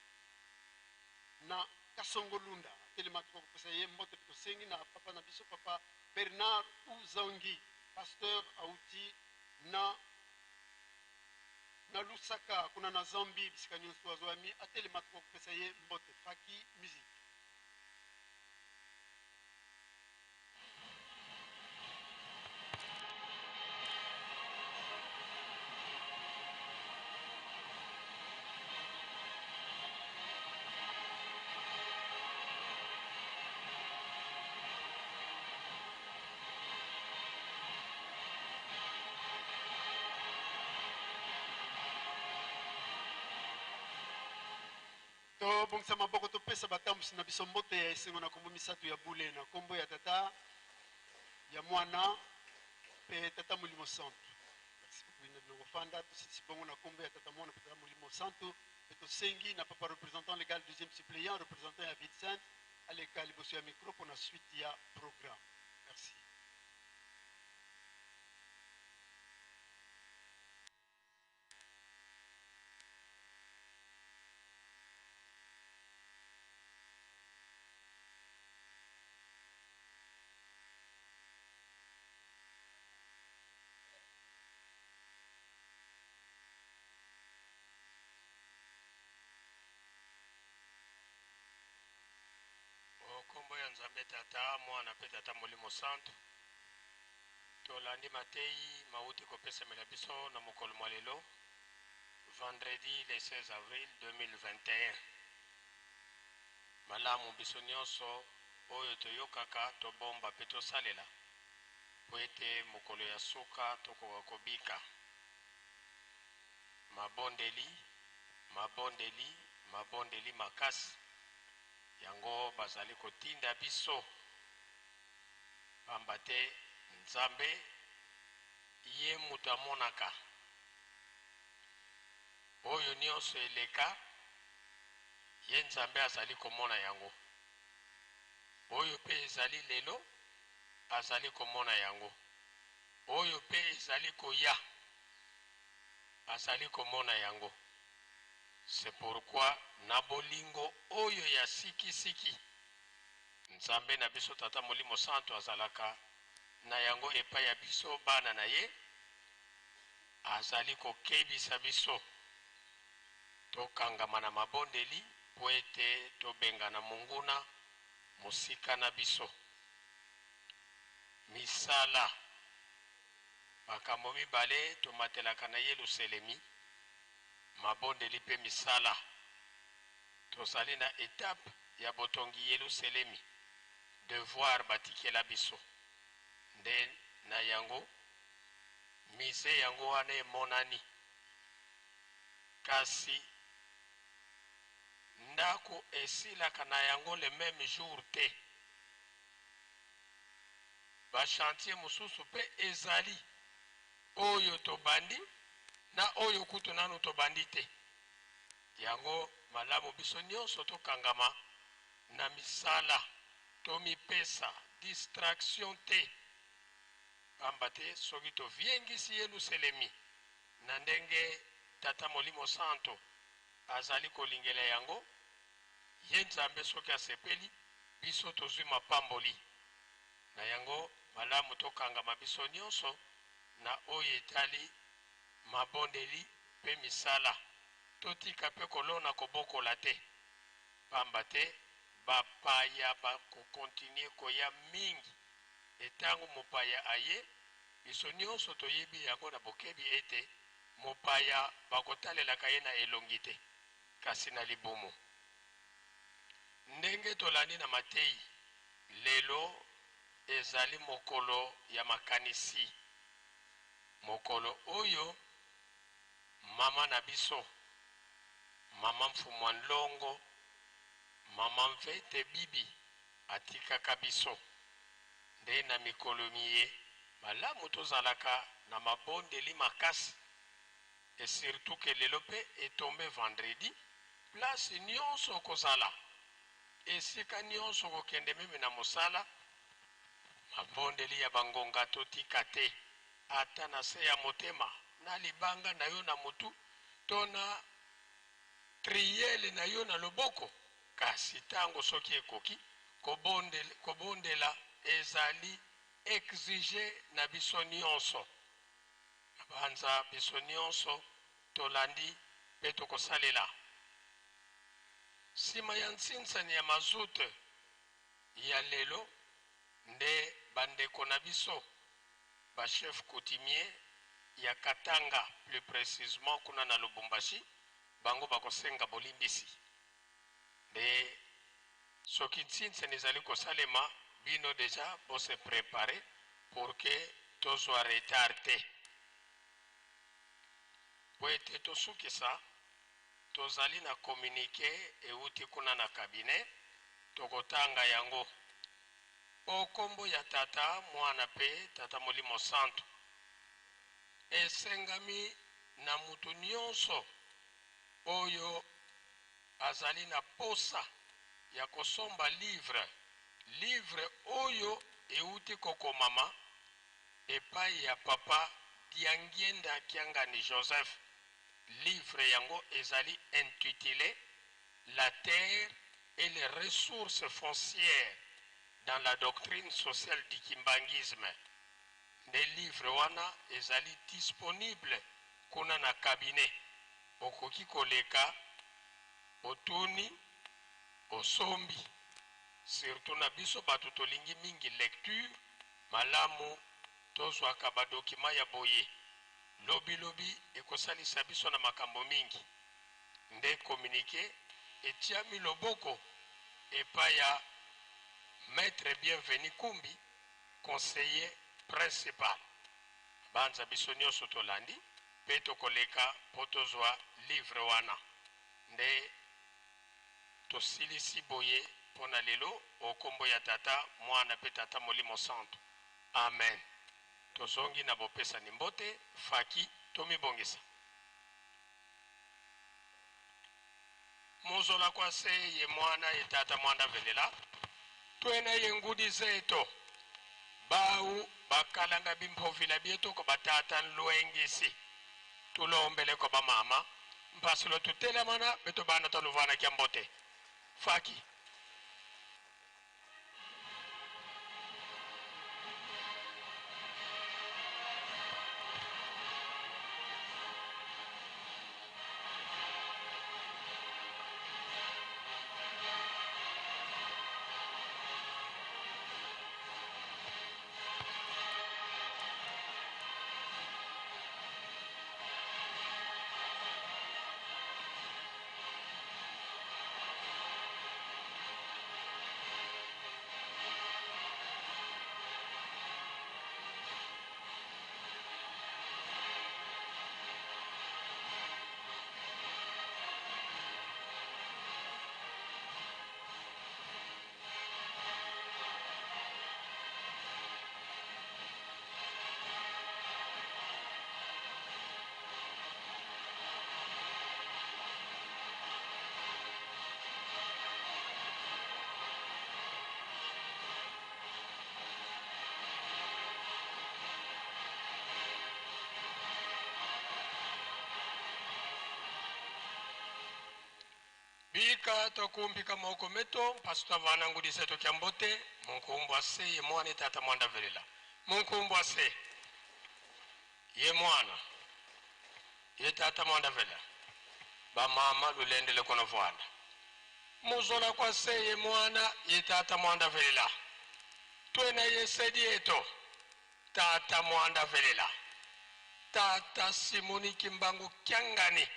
na Kasongolunda, atelema tokopesa ye mbote. Tosengi na papa na biso papa Bernard Uzangi, pasteur auti na Lusaka kuna na Zambie, bisika nyonso azwami atelema tokopesa ye mbote. Faki musique. Tobongisa maboko topesa batambusi na biso mbote ya esengo na kombo misatu ya bule, na kombo ya Tata, ya Mwana mpe Tata Molimo Santu. Merci beaucoup bino bino kofanda. Tosilisi bongo na kombo ya Tata, Mwana mpe Tata Molimo Santu, mpe tosengi na papa représentant légal, deuxième suppléant, représentant ya ville sainte, aleka liboso ya micro mpo na suite ya programme. Merci. O nkombo ya Nzambe Tata, Mwana mpe Tata Molimo Santu, Tolandi mateyi mawuti kopesamela biso na mokolo mwa lelo, vendredi le 16 avril 2021. Malamu biso nionso oyo toyokaka tobomba mpe tosalela mpo ete mokolo ya suka tokoka kobika. Mabondeli, mabondeli, mabondeli makasi, yango bazali kotinda biso. Pamba te Nzambe ye moto amonaka oyo nionso eleka, ye Nzambe azali komona yango. Oyo pe ezali lelo, azali komona yango. Oyo pe ezali koya, azali komona yango. C'est pourquoi na bolingo oyo ya siki siki, Nzambe na biso Tata Molimo Santu azalaka na yango epai ya biso bana na ye, azali kokebisa biso tokangama na mabondeli mpo ete tobengana monguna mosika na biso. Misala Makambo mibale tomatelaka na Yeluselemi, mabondeli mpe misala. Tozali na etape ya botongi Yeluselemi, devoir batikela biso. Nde na yango, musee yango wana emonani. Kasi ndaku esilaka na yango le meme jour te. Ba chantiers mosusu pe ezali oyo tobandi na oyo kutu nanu tobandi te. Yango malamu biso nionso tokangama na misala, tomipesa distraction te, pamba te soki toviengisi Yeluselemi na ndenge Tata Molimo Santo azali kolingela yango, ye Nzambe soki asepeli, biso tozui mapamboli. Na yango malamu tokangama biso nionso na oyo etali mabondeli mpe misala. Totika mpe kolona kobokola te, pamba te bapaya bako continuer koya mingi et tango mopaya aye, biso nionso toyebi yango na bokebi ete mopaya bakotalelaka ye na elongi te, kasi na libumu. Ndenge tolandi na mateyi, lelo ezali mokolo ya makanisi. Mokolo oyo mama na biso, mama Mfumua Nlongo, mama Mvete Bibi atikaka biso. Nde na mikolo miye, malamu tozalaka na mabondeli makasi et surtout que lelo pe e tomber vendredi, place nionso okozala, esika nionso okokende meme na mosala, Mabondeli ya ba ngonga totika te, ata na se ya motema, na libanga na yo na motu to na triele na yo na loboko, kasi tango soki ekoki, kobondela ezali exige na biso nionso. Nabanza biso nionso tolandi pe tokosalela. Sima ya nsinsani ya mazout, Ya lelo nde ba ndeko na biso ba chefs coutumiers ya Katanga plus precisement kuna na Lubumbashi bango bakosenga bolimbisi nde soki nsinsen ezali kosalema bino dejà bo se preparer pour que tozua retard te po ete tosukisa. Tozali na communique ewuti kuna na cabinet, tokotanga yango. O kombo ya Tata, Mwana pe Tata Molimo Santu, esengami na mutu nionso oyo azali na posa ya kosomba livre, livre oyo ewuti kokomama epayi ya Papa Diangienda Kiangani Joseph, livre yango ezali intitule La terre et les ressources foncières dans la doctrine sociale du kimbanguisme nde livre wana ezali disponible kuna na cabinet okoki koleka otuni osombi surtout na biso batu tolingi mingi lecture malamu tozwaka ba document ya boye lobi lobi ekosalisa biso na makambo mingi nde communique etiami loboko epai ya Maitre Bienvenu Kumbi, conseiller principal. Banza biso nionso tolandi pe tokoleka po tozua livre wana. Nde tosilisi boye po na lelo o kombo ya Tata, Muana pe Tata Molimo Santu. Amen. Tozongi na bopesani mbote, faki, tomibongisa. Muzola kwa se ye mwana ye tata mwanda velela twena ye ngudi zeto bau bakalanga bimphovila bietu ko batata nlwengisi tulombele ko bamama mpasulo tutelamana beto bana toluvana kya mbote faki. Bika tokumpika moko meto mpasu tavana ngudi seto kya mbote munkumbwa se ye mwana tata mwanda velela munkumbwa se ye mwana ye tata mwanda velela bamama lulendele kono vwanda muzola kwa se ye mwana ye tata mwanda velela twena ye sedi eto tata mwanda velela tata Simoni Kimbangu Kiangani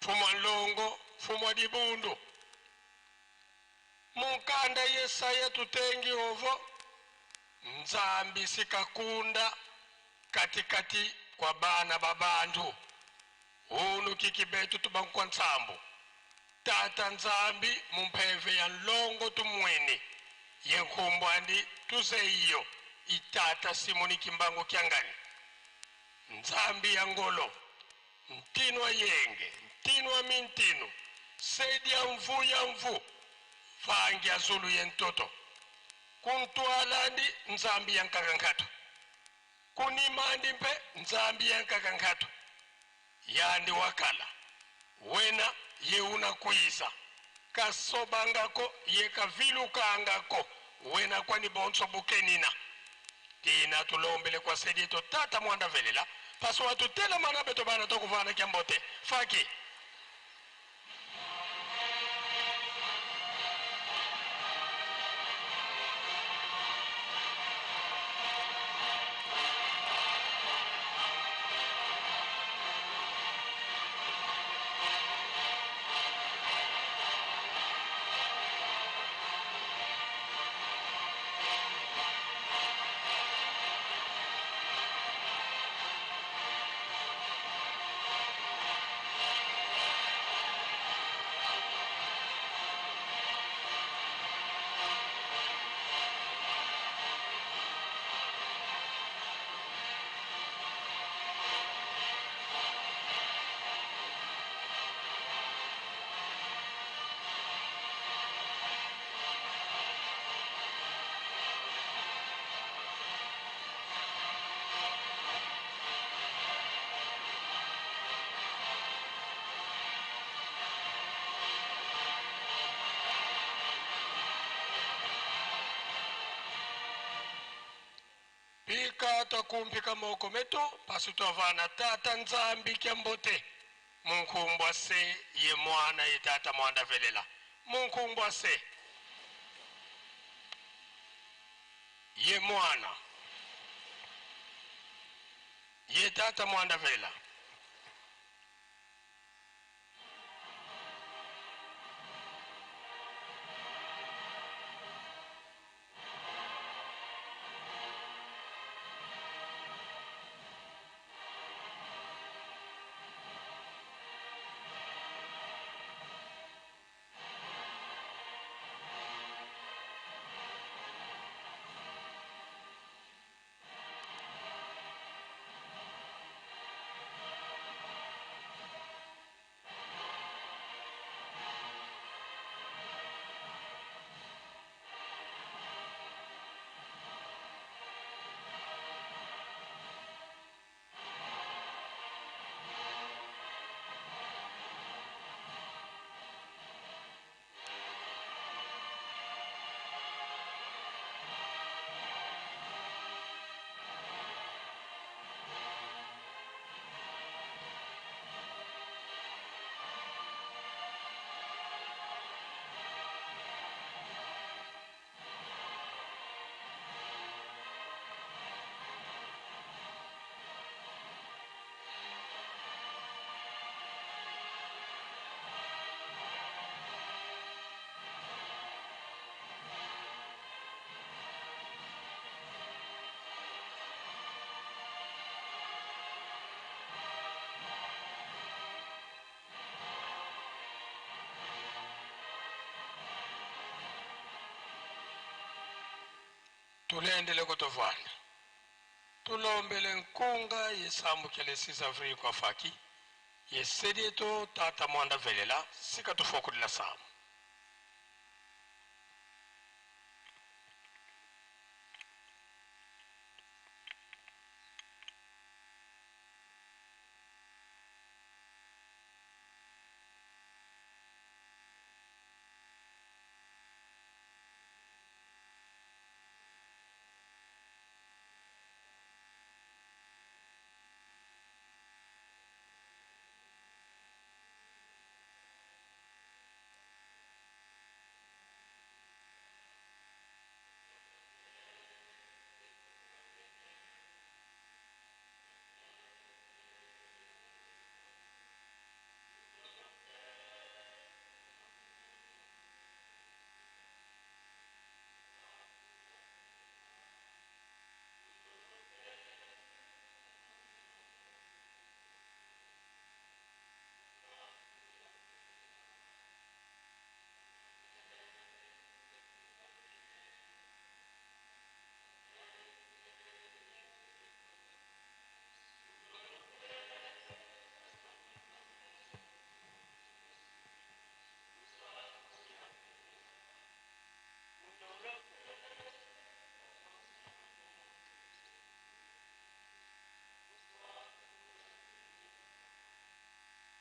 Mfumwa Nlongo Mfumwa Dibundu Munkanda Yesaya tutengi ovo Nzambi sikakunda katikati kwa bana ba bantu Unu kiki betu tubankwa nsambu Tata Nzambi mumpeve ya nlongo tumweni ye nkumbwandi tuzeiyo itata Simoni Kimbangu Kiangani Nzambi ya ngolo Ntinu a yenge, ntinu a mintinu, sedi a mvu ya mvu, vangi a zulu ye ntoto. Kuntualandi Nzambi ya nkakankatu, kunimandi mpe Nzambi ya nkakankatu, yandi wakala, wena ye una kuiza, kasobangako ye kavilukangako, wena kwani bonso bukenina. Tina tulombele kwa sedi eto tata mwanda velela paso watutelama na beto bana tokuvana kya mbote faki. twakumpika moko metu pasi twavana tata Nzambi kya mbote munkumbwa se ye mwana ye tata mwanda velela munkumbwa se ye mwana ye tata mwanda velela. Tulendele kutovwana tulombele nkunga yesambukele 6 avril kwa faki yesedieto tata mwanda velela sika tufokulila samu.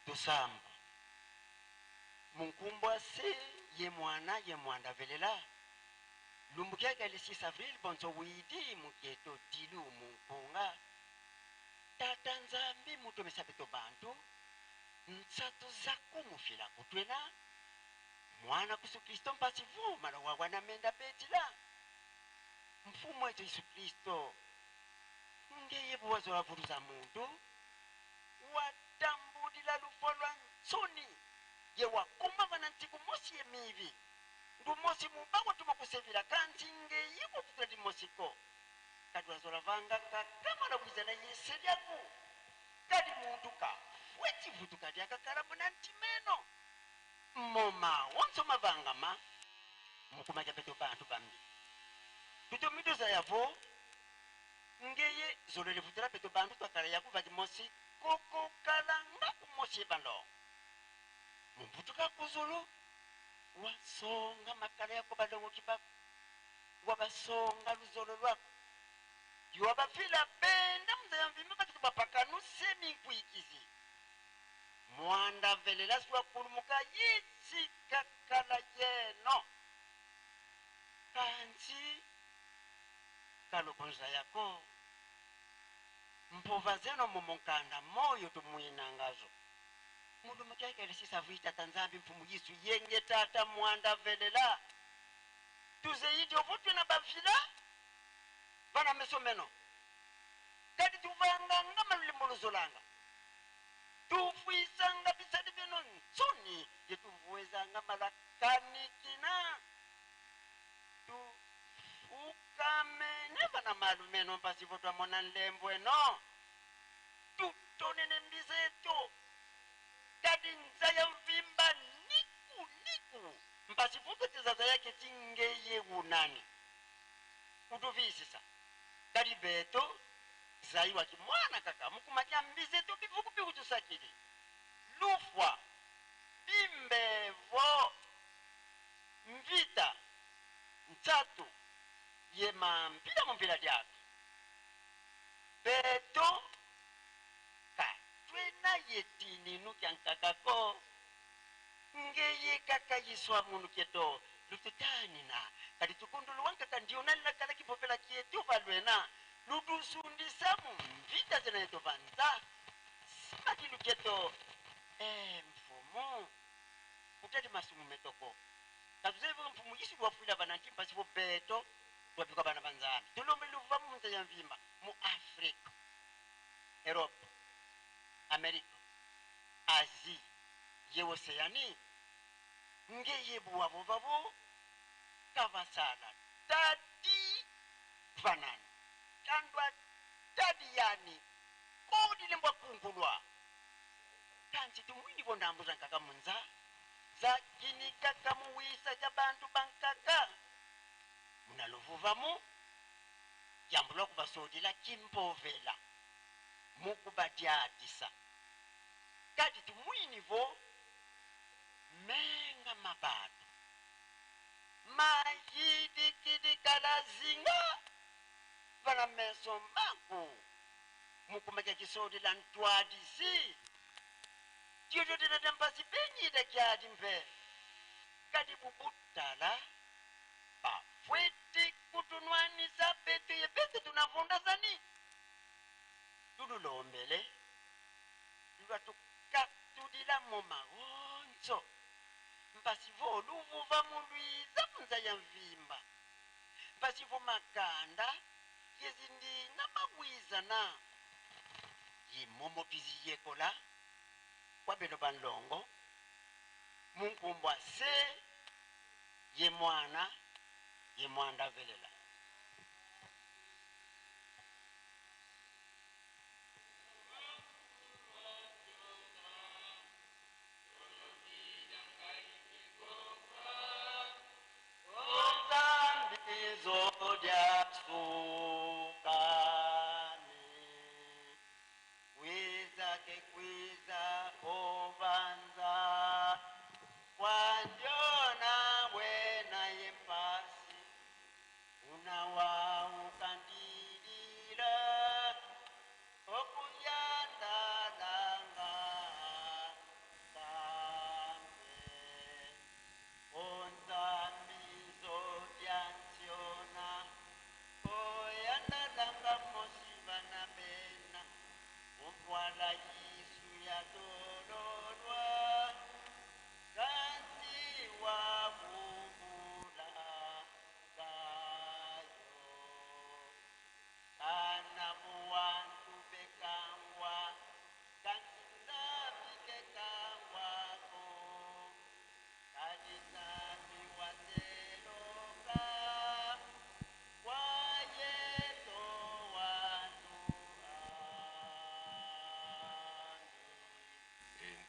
Tusamba munkumbwa se ye mwana ye mwanda velela lumbukiaka le 6 avril bonso widi muketo dilu munkunga tata Nzambi mutomesa beto bantu nsatu zaku mufila kutwena mwana kusu Kristo mpasi vuma la wawana menda betila mfumo eto Yesu Kristo ngeye buwazo wa vuruza muntu watambulila lufo lwa nsoni ye wakumba vana ntiku mosi ye mivi ndu mosi mubango tumakusevila kanti ngeye kufutula dimosiko kadi wazola vanga kakama na kuizana yeselyaku kadi muntu ka wechivutu kadi akakalamu na ntimeno moma wonso mavangama mukumaja beto bantu bambi tutomidoza yavo ngeye zolele futula beto bantu twakala yakuva dimosi kokokalanga kumosi ebalo mumbutuka kuzulu wasonga makala yako balongo kibako wabasonga luzolo lwako yowabafila benda muzaya mvimba batuku bapakanu seminkwikizi mwanda velela siwakulumuka yitsikakala yeno kansi kalokonza yako Mpova zeno mu mukanda moyo tumwinangazo. Mulumu kyakele sisavuyi Tata Nzambi Mfumu Yesu yenge Tata mwanda velela. Tuzeyidi ovutwe na bavila bana meso meno. Kadi tuvanganga malulimbo luzolanga. Tufwisanga bisadi bino nsoni yetuvuwezanga malakanikina. Tufukamene bana malu meno mpasivo twamona nlembo eno. Tutonene mbizeto. Kadi nzaya mvimba niku niku. Mpasivo tizaza yake tingeye unani. Utuvisisa. Kadi beto zaiwa kimwana kaka mukumakia mbizeto bivuku bikutusakili. Lufwa bimbevo mvita ntsatu yema mpila mumpila lyako beto katwena yetininu kya nkakako ngeye kaka yiswa munu kyeto lututanina kali tukundulu wankaka ndiyo nalilakala kipopela kyetu valwena lutusundisa mumvita zena yeto vanza simakilu kyeto mfumu utali masumu metoko katuzevo mfumu yisu lwafwila bana ntimpa sivo beto lwabikwa bana banzambi tulombe luva munza ya mvimba mu Afrika, Europe, Amerika, Asie, ye Oceanie ngeye buwabo babo kavasala tadi vanani tandwa tadi yani kodi lembwa kungulwa kanti tumwini bondambuza nkaka munza zakini kaka muwisa ja bantu bankaka munalovuvamu yambulwa kubasodela kimpovela mukubadyadisa kati tumwinivo menga mabatu mayidikidikalazinga vana meso maku mukumeka kisodela ntwadisi tiototenatampasi benyita kyadi mpe kati bubutala bafwete kutunwanisa petu ye petu tunavunda zani tululombele lwatukatulila mu magonzo mpasi vo luvuva mulwiza munza ya mvimba mpasi vo makanda yezindina mabwizana yimomopizi yekola kwabeno banlongo munkumbwa se ye mwana ye mwanda velela.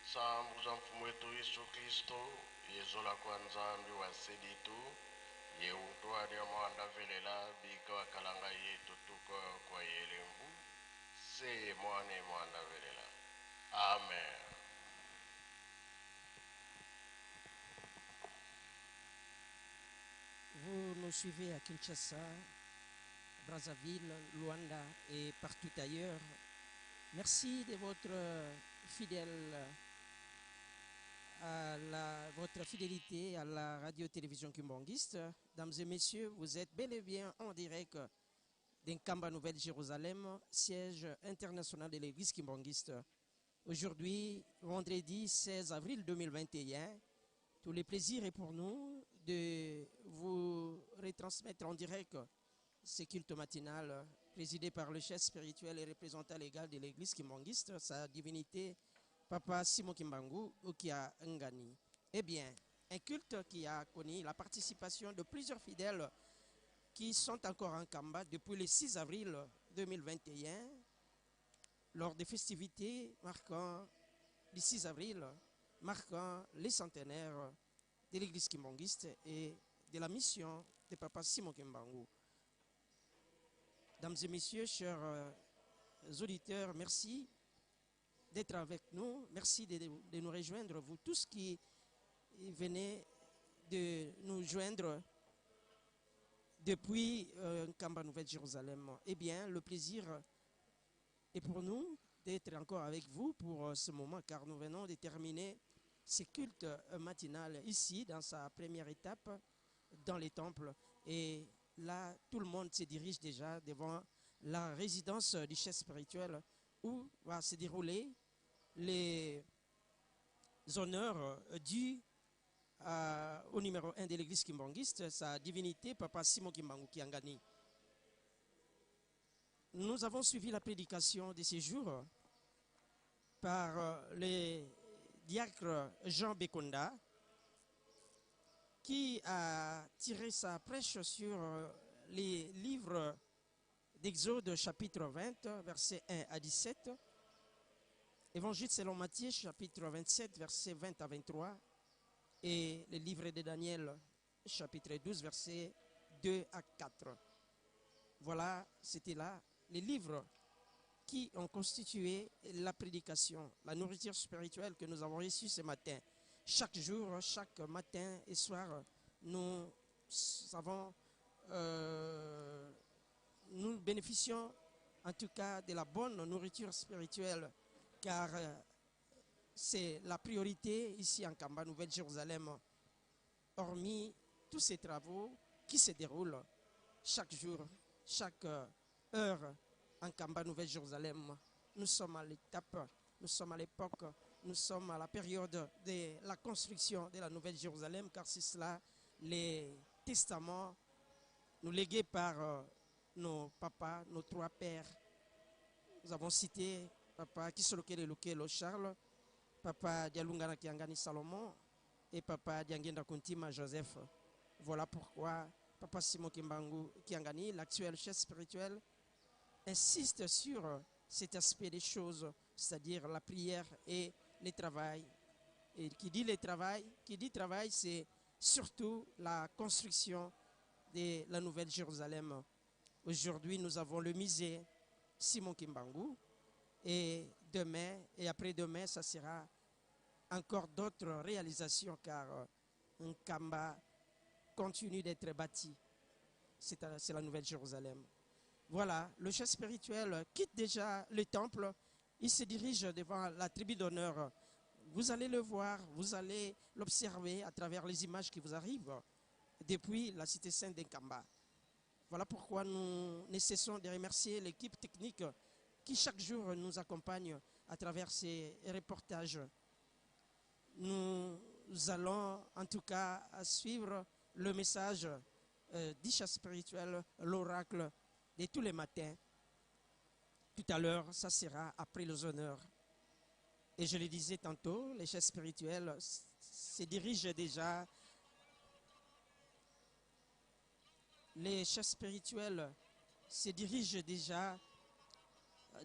Nsambu za mfumu wetu Yesu Kristo yezola kwa Nzambi wa seditu ye utwali mwanda velela bika wakalanga yetu tuko kwa yelembu se mwane mwanda velela. Amen. Vous nous suivez à Kinshasa, Brazzaville, Luanda et partout ailleurs. Merci de votre fidèle à la, votre fidélité à la radio-télévision Kimbanguiste. Dames et messieurs, vous êtes bel et bien en direct d'Nkamba Nouvelle-Jérusalem, siège international de l'église kimbanguiste. Aujourd'hui, vendredi 16 avril 2021, tout le plaisir est pour nous de vous retransmettre en direct ce culte matinal présidé par le chef spirituel et représentant légal de l'église kimbanguiste, sa divinité, Papa Simon Kimbangu Kiangani. Eh bien, un culte qui a connu la participation de plusieurs fidèles qui sont encore en Nkamba depuis le 6 avril 2021, lors des festivités marquant le 6 avril, marquant les centenaires de l'église kimbanguiste et de la mission de Papa Simon Kimbangu. Dames et messieurs, chers auditeurs, merci d'être avec nous. Merci de nous rejoindre, vous tous qui venez de nous joindre depuis Nkamba Nouvelle-Jérusalem. Eh bien, le plaisir est pour nous d'être encore avec vous pour ce moment, car nous venons de terminer ce culte matinal ici, dans sa première étape, dans les temples. Et là, tout le monde se dirige déjà devant la résidence du chef spirituel où va se dérouler les honneurs dus au numéro 1 de l'église kimbanguiste, sa divinité, Papa Simon Kimbangu Kiangani. Nous avons suivi la prédication de ces jours par le diacre Jean Bekonda, qui a tiré sa prêche sur les livres d'Exode chapitre 20, versets 1 à 17, Évangile selon Matthieu chapitre 27, versets 20 à 23, et le livre de Daniel chapitre 12, versets 2 à 4. Voilà, c'était là les livres qui ont constitué la prédication, la nourriture spirituelle que nous avons reçue ce matin. Chaque jour, chaque matin et soir, nous bénéficions en tout cas de la bonne nourriture spirituelle, car c'est la priorité ici en Nkamba, Nouvelle-Jérusalem, hormis tous ces travaux qui se déroulent chaque jour, chaque heure en Nkamba, Nouvelle-Jérusalem. Nous sommes à l'étape, nous sommes à l'époque, nous sommes à la période de la construction de la Nouvelle-Jérusalem, car c'est cela les testaments nous légués par nos papas, nos trois pères. Nous avons cité papa Kisolokele Lukelo Charles, papa Dialungana Kiangani Salomon et papa Diangienda Kuntima Joseph. Voilà pourquoi papa Simon Kimbangu Kiangani, l'actuel chef spirituel, insiste sur cet aspect des choses, c'est-à-dire la prière et le travail. Et qui dit le travail, qui dit travail, c'est surtout la construction de la Nouvelle Jérusalem. Aujourd'hui, nous avons le musée Simon Kimbangu et demain et après-demain, ça sera encore d'autres réalisations, car Nkamba continue d'être bâti. C'est la Nouvelle Jérusalem. Voilà, le chef spirituel quitte déjà le temple. Il se dirige devant la tribu d'honneur. Vous allez le voir, vous allez l'observer à travers les images qui vous arrivent depuis la cité sainte d'Nkamba. Voilà pourquoi nous ne cessons de remercier l'équipe technique qui chaque jour nous accompagne à travers ces reportages. Nous allons en tout cas suivre le message du chef spirituel, l'oracle de tous les matins. Tout à l'heure, ça sera après les honneurs. Et je le disais tantôt, les chefs spirituels se dirigent déjà. Les chefs spirituels se dirigent déjà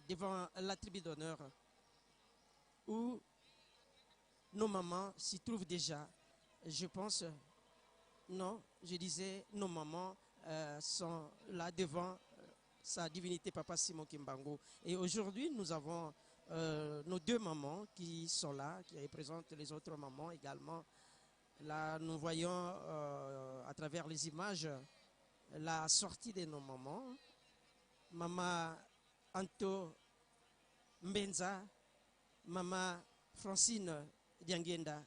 devant la tribu d'honneur où nos mamans s'y trouvent déjà. Je pense, non, je disais, nos mamans sont là devant sa divinité Papa Simon Kimbangu. Et aujourd'hui, nous avons nos deux mamans qui sont là, qui représentent les autres mamans également. Là, nous voyons à travers les images la sortie de nos mamans. Maman Anto Mbenza, Maman Francine Diangienda.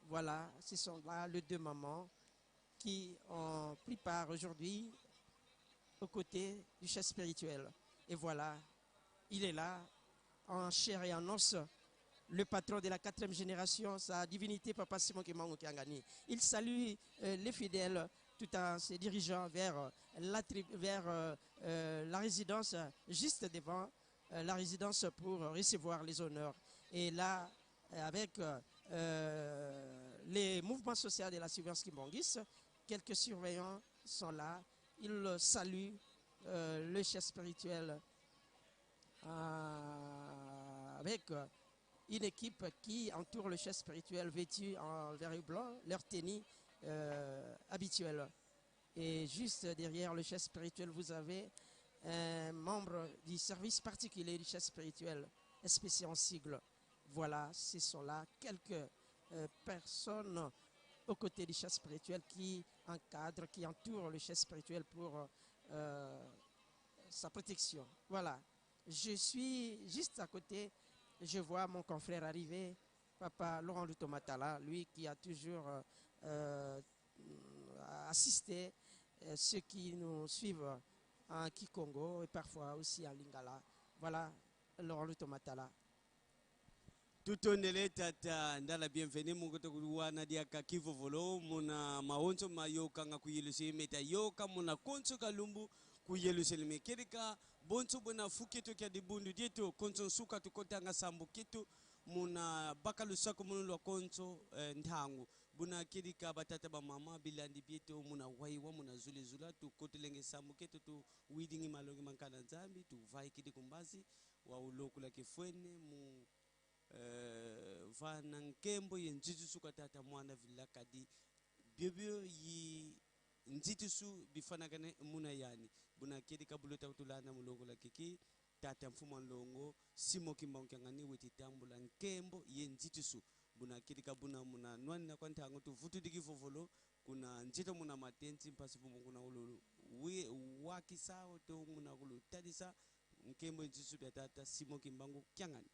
Voilà, ce sont là les deux mamans qui ont pris part aujourd'hui aux côtés du chef spirituel. Et voilà, il est là, en chair et en os, le patron de la quatrième génération, sa divinité, Papa Simon Kimbangu Kiangani. Il salue les fidèles tout en se dirigeant vers la résidence, juste devant la résidence pour recevoir les honneurs. Et là, avec les mouvements sociaux de la surveillance kimbanguiste, quelques surveillants sont là. Ils saluent le chef spirituel avec une équipe qui entoure le chef spirituel vêtu en vert et blanc, leur tenue habituelle. Et juste derrière le chef spirituel, vous avez un membre du service particulier du chef spirituel, SPC en sigle. Voilà, ce sont là quelques personnes aux côtés du chef spirituel qui encadrent, qui entourent le chef spirituel pour sa protection. Voilà, je suis juste à côté, je vois mon confrère arriver, Papa Laurent Lutomatala, lui qui a toujours assisté ceux qui nous suivent en Kikongo et parfois aussi en Lingala. Voilà, Laurent Lutomatala. Tutondele tata ndala bienvenue mungoto kuwana diaka kivovolo muna maonzo mayoka nga kuyeluseleme ta yoka muna konso kalumbu kuyeluseleme kerika bonso bona fuketo kya dibundu dieto konso nsuka tukotanga sambu keto muna baka lusako munu lwa konso nthangu buna kerika batata ba mama bilandi bieto muna waiwa muna zulezula tukotelenge sambu keto tu widingi malongi mankana nzambi tu vaikidi kumbazi wa ulokula kifwene mu vana nkembo ye nzitusu katata mwana vilakadi byebyo yi nzitusu bifanakane muna yani buna kedi kabulota kutulana mulongo la kiki tata mfumo longo simo Kimbangu Kiangani weti tambula nkembo ye nzitusu buna kedi kabuna muna nwani na kwantango tuvutu dikivovolo kuna nzito muna matenzi mpasi vumo kuna ululu we wakisa to muna kulu tadisa nkembo nzitusu bya tata simo Kimbangu Kiangani.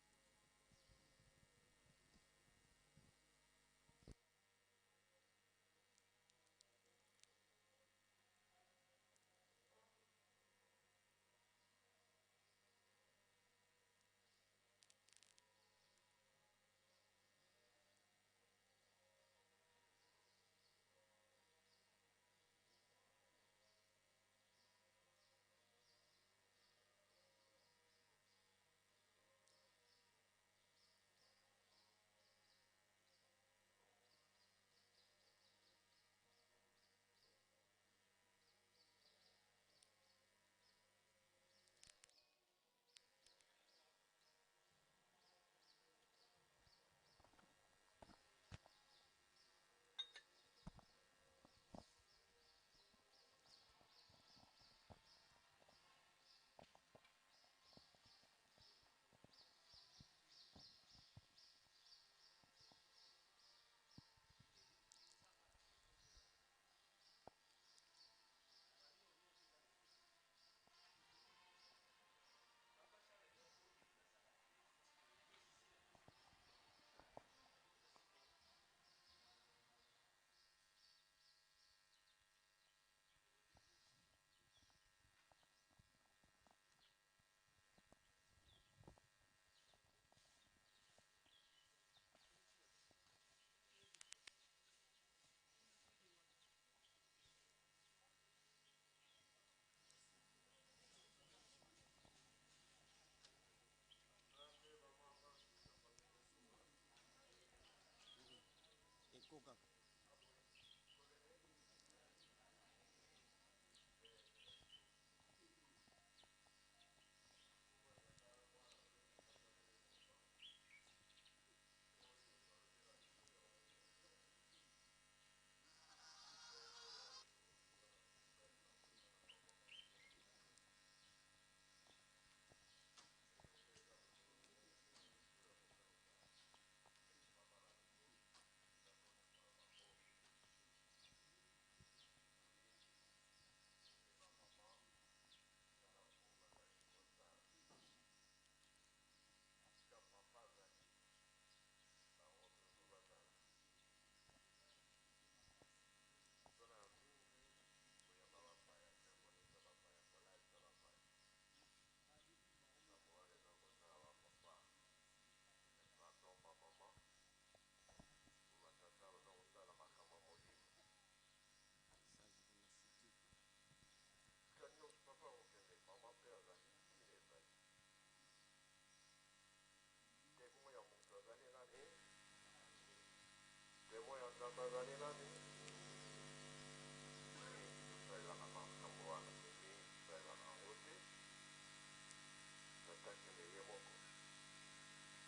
Akende ye moko.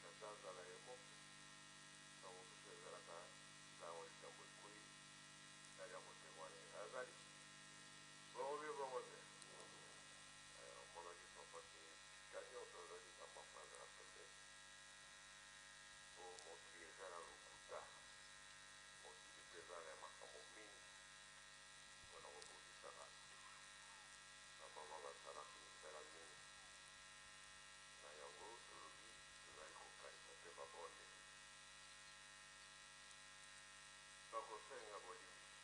Tata azala ye moko. Ntango mosusu ezalaka ntango likambo ekwei, nani akotemoigner? Azali bongo be bongo te. Eh, omonaki papa ke esika nyonso azali mama fo azala pembeni, po mokili eza na lokuta, mokili pe eza na makambo mingi pona kobundisa bato. Ba mama basalaki misala mingi, na yango tolobi tozali kokanisa pe mabondeli. Bakosenga bolimbisi.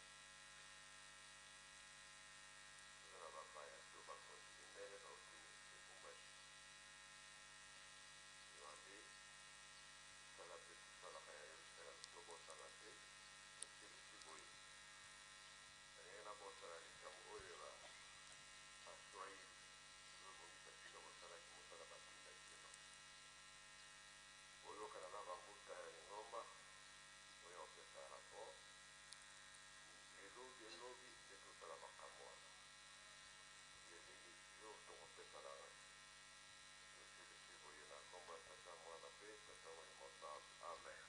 Toza na bapaya to bakonzi mindele bauti Lubumbashi. Nzokande, misala pe tosalaka ya Yerusaleme tobosana te. Tosilisi boye. Nalingi nabosana likambo oyo ya Baswahili. Tozobongisa esika bosalaki mosala batindaki bino. Boyokana na bambuta ya lingomba oyo akopesa rapport lelo bien lobi nde tosala makambo wana. Eleli yo tokopesa na ngai. Tosilisi boye na nkombo ya Tata, Mwana mpe Tata Molimo Santu. Amen.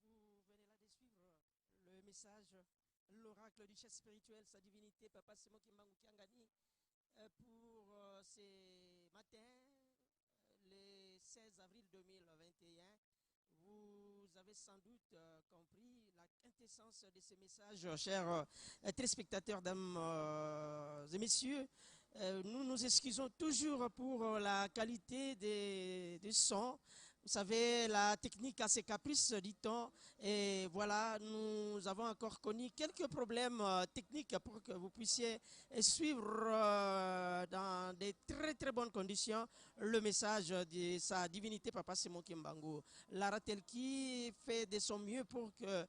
Voilà, vous venez là de suivre le message, l'oracle du chef spirituel, sa divinité, Papa Simon Kimbangu Kiangani, pour ce matin, le 16 avril 2021. Vous avez sans doute compris la quintessence de ce message, chers téléspectateurs, dames et messieurs. Nous nous excusons toujours pour la qualité des sons. Vous savez, la technique a ses caprices, dit-on. Et voilà, nous avons encore connu quelques problèmes techniques pour que vous puissiez suivre dans de très très bonnes conditions le message de sa divinité Papa Simon Kimbangu. La Ratelki fait de son mieux pour que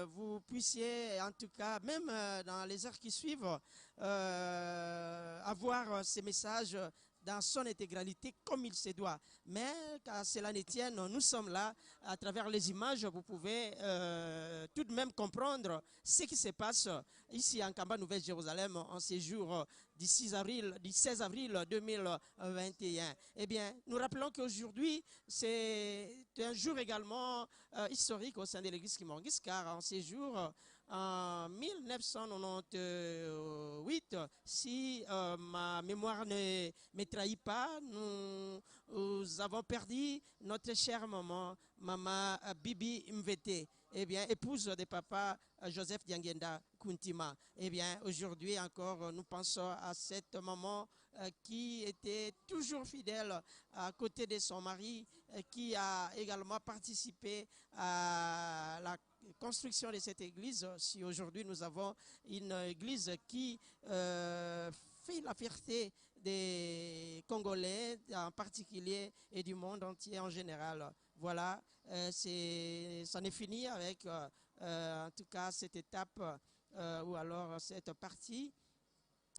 vous puissiez, en tout cas, même dans les heures qui suivent, avoir ces messages dans son intégralité comme il se doit. Mais qu'à cela ne tienne, nous sommes là, à travers les images, vous pouvez tout de même comprendre ce qui se passe ici en Kamba Nouvelle-Jérusalem en ces jours du 6 avril, du 16 avril 2021. Eh bien, nous rappelons qu'aujourd'hui, c'est un jour également historique au sein de l'église Kimbanguiste, car en ces jours, en 1998, si ma mémoire ne me trahit pas, nous avons perdu notre chère maman, Maman Bibi Mvete, eh bien, épouse de papa Joseph Diangienda Kuntima. Eh bien, aujourd'hui encore, nous pensons à cette maman qui était toujours fidèle à côté de son mari, qui a également participé à la construction de cette église. Si aujourd'hui nous avons une église qui fait la fierté des Congolais en particulier et du monde entier en général. Voilà, ça n'est fini avec en tout cas cette étape ou alors cette partie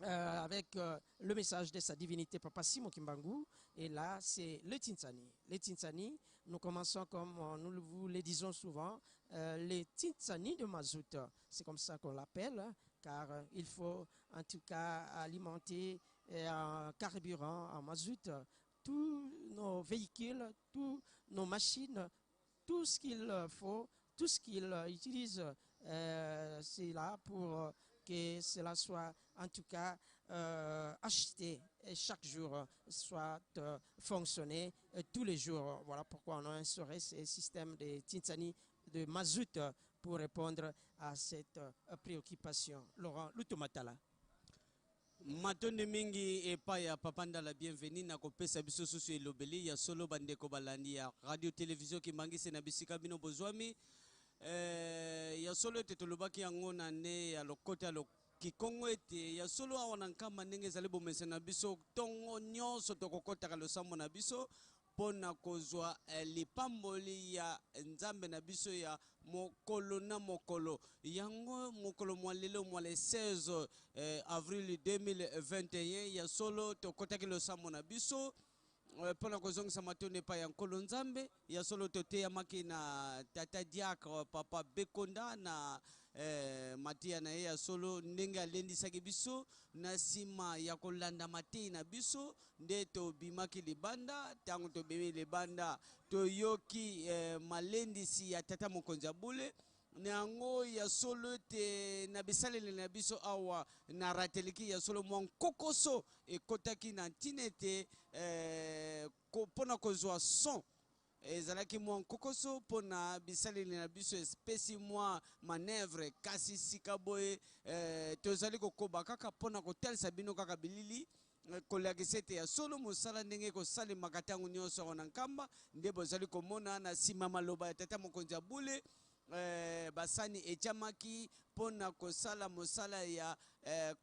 avec le message de sa divinité Papa Simon Kimbangu. Et là, c'est le Tinsani. Le Tinsani, nous commençons comme nous vous le disons souvent, les Tinsani de Mazout. C'est comme ça qu'on l'appelle, hein, car il faut en tout cas alimenter en carburant, en mazout, tous nos véhicules, toutes nos machines, tout ce qu'il faut, tout ce qu'il utilise, c'est là pour que cela soit en tout cas euh, acheté chaque jour, soit euh, fonctionné euh, tous les jours. Voilà pourquoi on a instauré ce système de Tinsani de mazout pour répondre à cette préoccupation. Laurent Lutomatala. Matondi mingi epai ya Papa Ndala Bienvenu na kopesa biso susu elobeli ya solo. Bandeko balandi ya radio television Kimbanguiste na bisika bino bozwami, ya solo ete tolobaki yango na nde ya lokota ya kikongo ete ya solo awa na Nkamba, ndenge ezali bomesano na biso, ntongo nyonso tokokɔtaka losambo na biso mpo na kozwa lipamboli ya Nzambe na biso ya mokolo na mokolo. Yango mokolo mwa lelo mwa le 16 avril 2021, ya solo tokɔtaki losambo na biso mpo na kozongisa matondo epai ya Nkolo Nzambe. Ya solo toteyamaki na tata diacre Papa Bekonda na mateya na ye ya solo, ndenge alendisaki biso. Na nsima ya kolanda matei na biso nde tobimaki libanda. Ntango tobimi libanda, toyoki malendisi ya tata mokonzi ya bule na yango. Ya solo ete na bisaleli na biso awa na rateliki, ya solo mwa nkokoso ekɔtaki na ntina ete mpona kozwa son ezalaki mwa nkokoso mpona bisaleli na biso, espesi mwa manœuvre. Kasi sika boye tozali kokoba kaka mpona kotalisa bino kaka bilili kolakisa ete ya solo mosala ndenge ekosalemaka ntango nyonso awa na Nkamba. Nde bozali komona na nsima maloba ya tata mokonzi ya bule, basani etiamaki mpona kosala mosala ya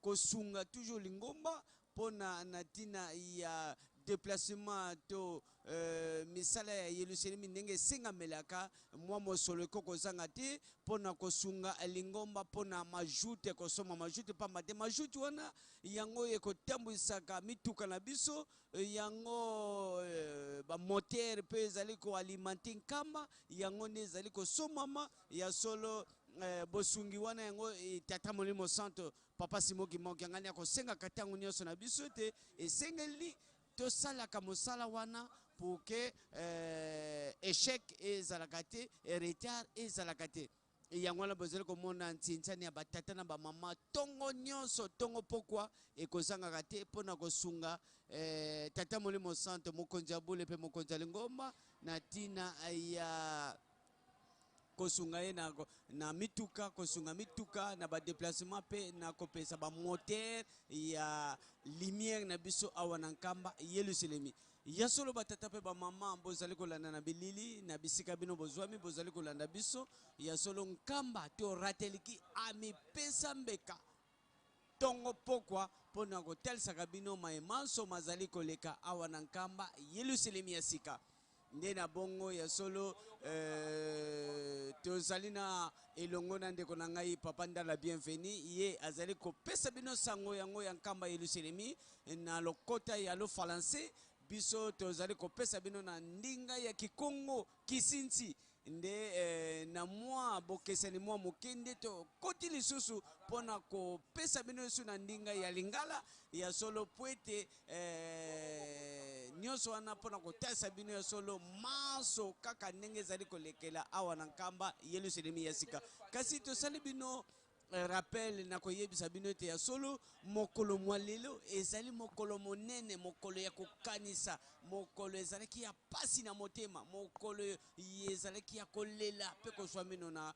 kosunga toujours lingomba mpona na ntina ya déplacement to misala ya Yelusalemi. Ndenge esengamelaka, mwa mosolo ekoki kozanga te mpona kosunga lingomba mpona mazout, kosomba mazout, pamba te mazout wana yango ekotambwisaka mituka na biso, yango bamoteur mpe ezali koalimenter Nkamba, yango nde ezali kosomama. Ya solo bosungi wana yango tata Molimo Santo Papa Simon Kimbangu Kiangani akosengaka ntango nyonso na biso ete esengeli tosalaka mosala wana pour que échec ezalaka te, retard ezalaka te. Yango wana bozali komona ntintsani ya batata na bamama ntongo nyonso, ntongo pokwa ekozangaka te mpona kosunga tata Molimo Santo, mokonzi ya bule mpe mokonzi ya lingomba, na ntina ya kosunga ye na mituka, kosunga mituka na badéplacement mpe na kopesa bamoteur ya lumière na biso awa na Nkamba Yelusalemi. Ya solo, batata mpe bamama bozali kolanda na bilili na bisika bino bozwami, bozali kolanda biso, ya solo Nkamba to rateliki amipesa mbeka ntongo pokwa mpona kotalisaka bino maye manso mazali koleka awa na Nkamba Yelusalemi ya sika. Nde na bongo, ya solo tozali na elongo na ndeko na ngai Papa Ndala Bienvenu. Ye azali kopesa bino sango yango ya Nkamba Yelusalemi na lokota ya lofalancais. Biso tozali kopesa bino na ndinga ya kikongo kisinti. Nde na mwa bokeseni mwa moke nde tokoti lisusu mpona kopesa bino lisusu na ndinga ya lingala. Ya solo po ete nyonso wana mpona kotalisa bino ya solo manso kaka ndenge ezali kolekela awa na Nkamba Yelusalemi ya sika. Kasi tosali bino rappel na koyebisa bino ete ya solo mokolo mwa lelo ezali mokolo monene, mokolo ya kokanisa, mokolo ezalaki ya pasi na motema, mokolo ezalaki ya kolela mpe kozwa mino na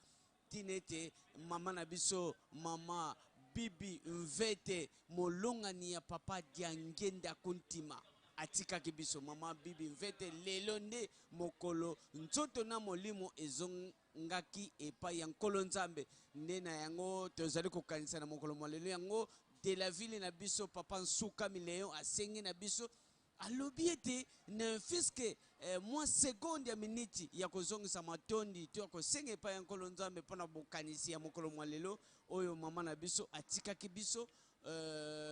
ntina ete mama na biso, mama Bibi Mvete, molongani ya Papa Diangenda Kuntima, atikaki biso. Mama Bibi Mvete, lelo nde mokolo nzoto na molimo ezongaki epai ya Nkolo Nzambe. Nde na yango tozali kokanisa na mokolo mwa lelo. Yango de la ville na biso Papa Nsuka Mileon asengi na biso, alobi ete ne fût-ce que mwa seconde ya miniti ya kozongisa matondi to ya kosenga epai ya Nkolo Nzambe mpona bokanisi ya mokolo mwa lelo oyo mama na biso atikaki biso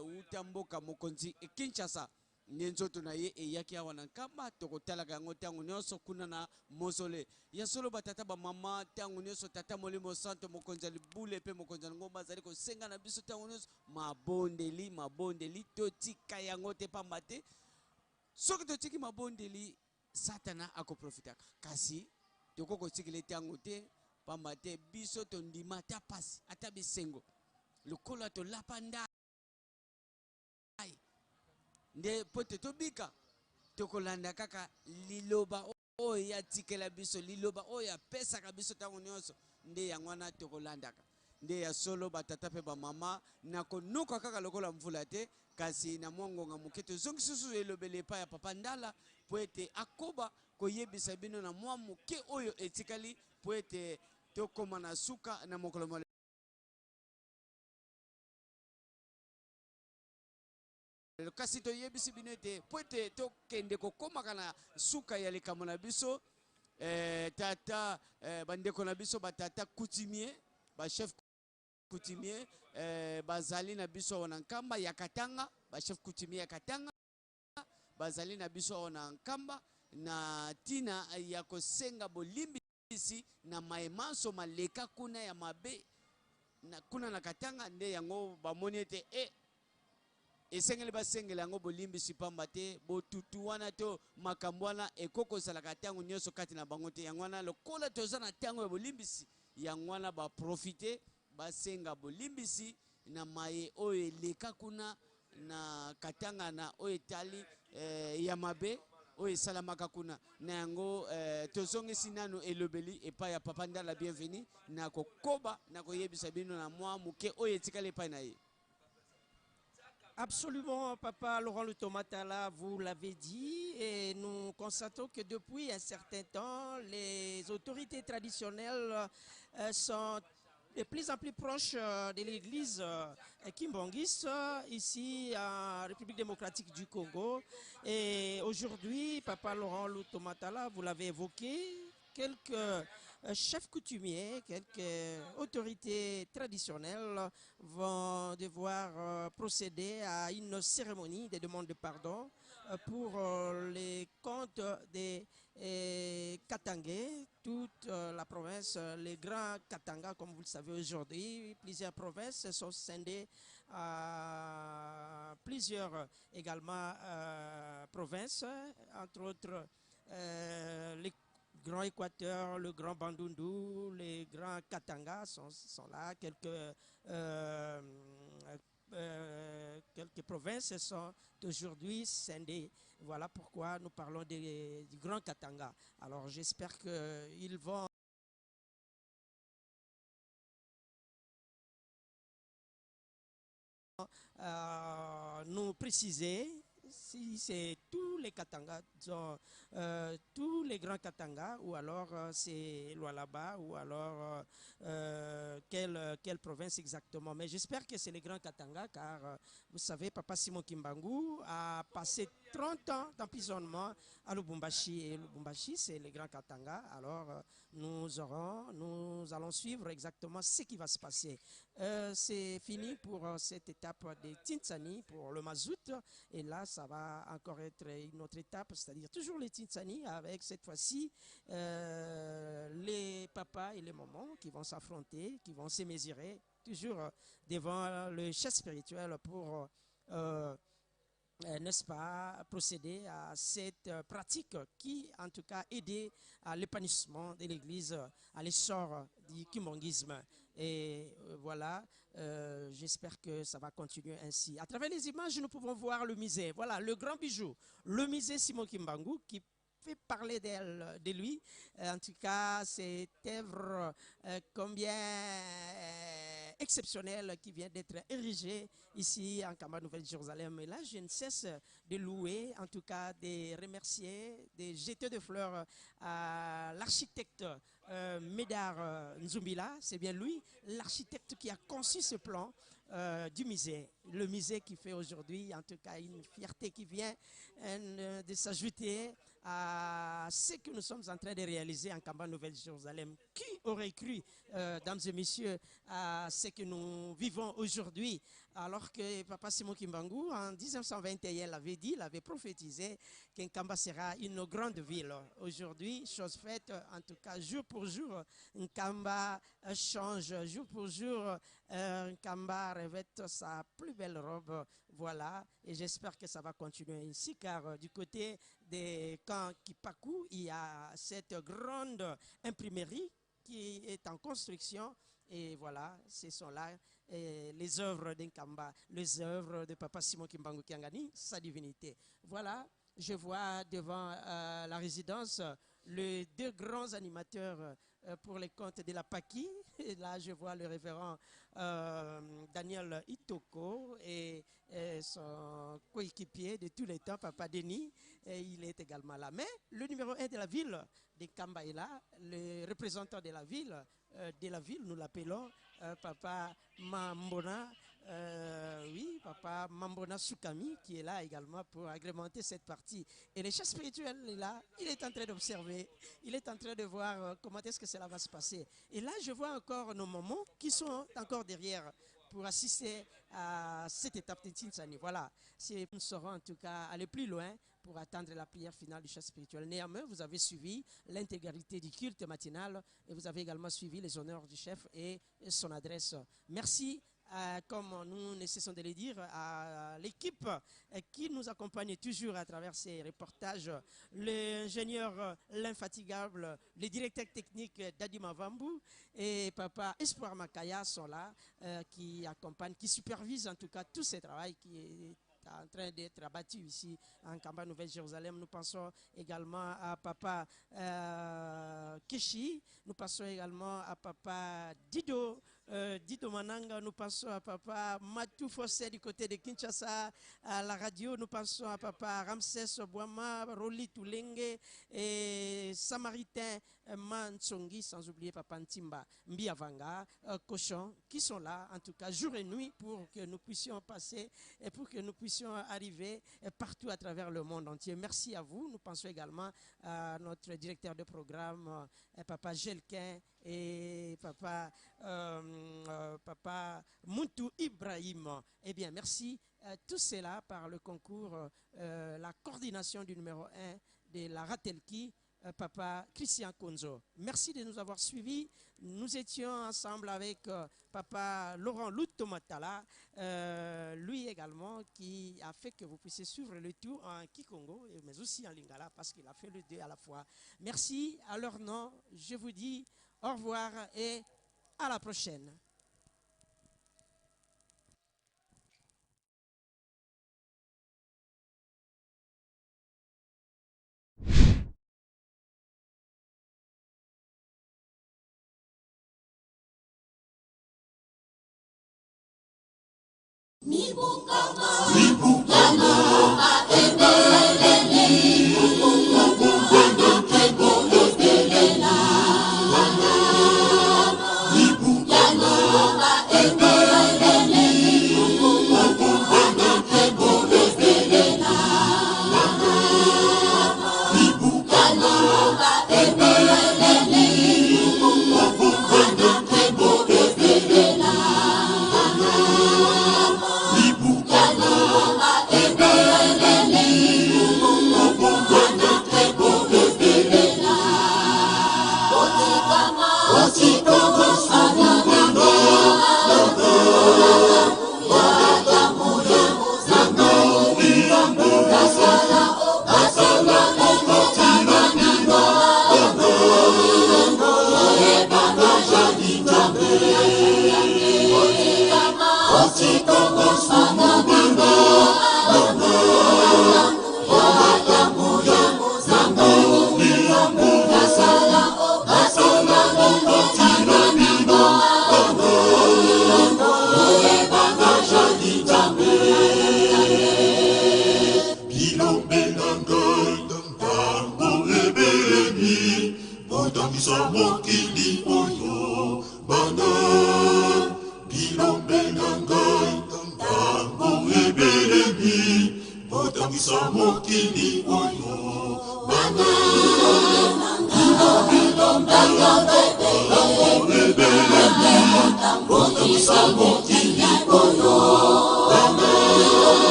wuta mboka mokonzi Kinshasa. Nde nzoto na ye eyaki awa na Nkamba, tokotalaka yango ntango nyonso kuna na mausolée. Ya solo, batata, bamama, ntango nyonso tata Molimo Santo, mokonzi ya libule mpe mokonzi ya ngomba, azali kosenga na biso ntango nyonso mabondeli, mabondeli. Totika yango te, pamba te soki totiki mabondeli, Satana akoprofitaka. Kasi tokoki kotikela ntango te, pamba te biso tondima ata pasi ata bisengo. Lokola tolapa ndai nde mpo ete tobika, tokolanda kaka liloba oyo ye atikela biso, liloba oyo apesaka biso ntango nyonso, nde yango wana tokolandaka. Nde ya solo, batata mpe bamama, nakonoka kaka lokola mvula te, kasi na mwa ngonga moke tozongisi lisusu elobeli epai ya Papa Ndala mpo ete akoba koyebisa bino na mwa moke oyo etikali mpo ete tokoma na suka na mokolo mwa lelo. Kasi toyebisi bino ete mpo ete tokende kokomaka na suka ya likambo na biso, eh, tata eh, bandeko na biso batata coutumier, ba chef coutumier eh, bazali na biso awa na Nkamba ya Katanga, ba chef coutumier ya Katanga bazali na biso awa na Nkamba na ntina ya kosenga bolimbisi na maye manso maleka kuna ya mabe na, kuna na Katanga. Nde yango bamoni ete e esengeli basengela yango bolimbisi, pamba te botutu wana to makambo wana ekoki kozalaka ntango nyonso kati na bango te. Yango wana lokola toza na ntango ya bolimbisi, yango wana baprofite basenga bolimbisi na maye oyo eleka kuna na Katanga na oyo etali eh, ya mabe oyo esalamaka kuna. Na yango eh, tozongisi nanu elobeli epai ya Papa Ndala Bienvenu na kokoba na koyebisa bino na mwa moke oyo etikali epai na ye. Absolument, Papa Laurent Lutomatala, vous l'avez dit, et nous constatons que depuis un certain temps, les autorités traditionnelles sont de plus en plus proches de l'église kimbanguiste ici en République démocratique du Congo. Et aujourd'hui, Papa Laurent Lutomatala, vous l'avez évoqué, quelques chefs coutumiers, quelques autorités traditionnelles vont devoir procéder à une cérémonie de demande de pardon pour les comptes des Katangais, toute la province, les grands Katanga, comme vous le savez aujourd'hui, plusieurs provinces sont scindées à plusieurs également provinces, entre autres les Grand Équateur, le Grand Bandundu, les Grands Katanga sont là. Quelques provinces sont aujourd'hui scindées. Voilà pourquoi nous parlons du Grand Katanga. Alors j'espère qu'ils vont nous préciser si c'est tous les Katanga, disons tous les grands Katanga, ou alors c'est Lualaba, ou alors quelle province exactement. Mais j'espère que c'est les grands Katanga, car vous savez, Papa Simon Kimbangu a passé 30 ans d'emprisonnement à Lubumbashi, et Lubumbashi, c'est les grands Katanga. Alors nous allons suivre exactement ce qui va se passer. C'est fini pour cette étape de Tinsani, pour le mazout, et là, ça va encore être une autre étape, c'est-à-dire toujours les Tinsani, avec cette fois-ci les papas et les mamans qui vont s'affronter, qui vont se mesurer, toujours devant le chef spirituel pour, n'est-ce pas, procéder à cette pratique qui, en tout cas, aidait à l'épanouissement de l'Église, à l'essor du kimbanguisme. Et voilà, j'espère que ça va continuer ainsi. À travers les images, nous pouvons voir le musée. Voilà, le grand bijou, le musée Simon Kimbangu qui fait parler d'elle, de lui. En tout cas, cette œuvre combien exceptionnelle qui vient d'être érigée ici en Nkamba Nouvelle-Jérusalem. Et là, je ne cesse de louer, en tout cas de remercier, de jeter des fleurs à l'architecte Médard Nzumbila. C'est bien lui, l'architecte qui a conçu ce plan du musée. Le musée qui fait aujourd'hui, en tout cas, une fierté qui vient de s'ajouter à ce que nous sommes en train de réaliser en Nkamba Nouvelle-Jérusalem. Qui aurait cru, dames et messieurs, à ce que nous vivons aujourd'hui, alors que Papa Simon Kimbangu, en 1921, l'avait dit, l'avait prophétisé, qu'Nkamba sera une grande ville. Aujourd'hui, chose faite, en tout cas, jour pour jour, Nkamba change, jour pour jour, Nkamba revêt sa plus belle robe. Voilà, et j'espère que ça va continuer ainsi, car du côté des camps Kipaku, il y a cette grande imprimerie qui est en construction. Et voilà, ce sont là les œuvres d'Nkamba, les œuvres de Papa Simon Kimbangu Kiangani, sa divinité. Voilà, je vois devant la résidence les deux grands animateurs pour les comptes de la Paki. Et là, je vois le révérend Daniel Itoko et son coéquipier de tous les temps, Papa Denis, et il est également là. Mais le numéro 1 de la ville de Nkamba est là, le représentant de la ville, nous l'appelons Papa Mambona, oui, Papa Mambona Soukami, qui est là également pour agrémenter cette partie. Et le chef spirituel est là, il est en train d'observer, il est en train de voir comment est-ce que cela va se passer. Et là, je vois encore nos mamans qui sont encore derrière pour assister à cette étape de Ntsinsani. Voilà, nous serons en tout cas aller plus loin pour attendre la prière finale du chef spirituel. Néanmoins, vous avez suivi l'intégralité du culte matinal et vous avez également suivi les honneurs du chef et son adresse. Merci, comme nous ne cessons de le dire, à l'équipe qui nous accompagne toujours à travers ces reportages, l'ingénieur l'infatigable, le directeur technique Dadi Mavambu et Papa Espoir Makaya sont là, qui accompagnent, qui supervisent en tout cas tout ce travail qui est en train d'être abattu ici en Nkamba Nouvelle-Jérusalem. Nous pensons également à Papa Kishi, nous pensons également à Papa Dido, Dido Mananga, nous pensons à Papa Matou Fossé du côté de Kinshasa, à la radio, nous pensons à Papa Ramsès Boama, Roli Toulenge et Samaritain Mansongi, sans oublier Papa Ntimba Mbiavanga, Cochon, qui sont là, en tout cas, jour et nuit, pour que nous puissions passer et pour que nous puissions arriver partout à travers le monde entier. Merci à vous. Nous pensons également à notre directeur de programme, Papa Gelquin et Papa Muntu Ibrahim. Eh bien, merci. Tout cela par le concours, la coordination du numéro 1 de la Ratelki, Papa Christian Konzo. Merci de nous avoir suivis. Nous étions ensemble avec Papa Laurent Lutomatala, lui également, qui a fait que vous puissiez suivre le tout en Kikongo, mais aussi en Lingala, parce qu'il a fait le deux à la fois. Merci. À leur nom, je vous dis au revoir et à la prochaine. Mokili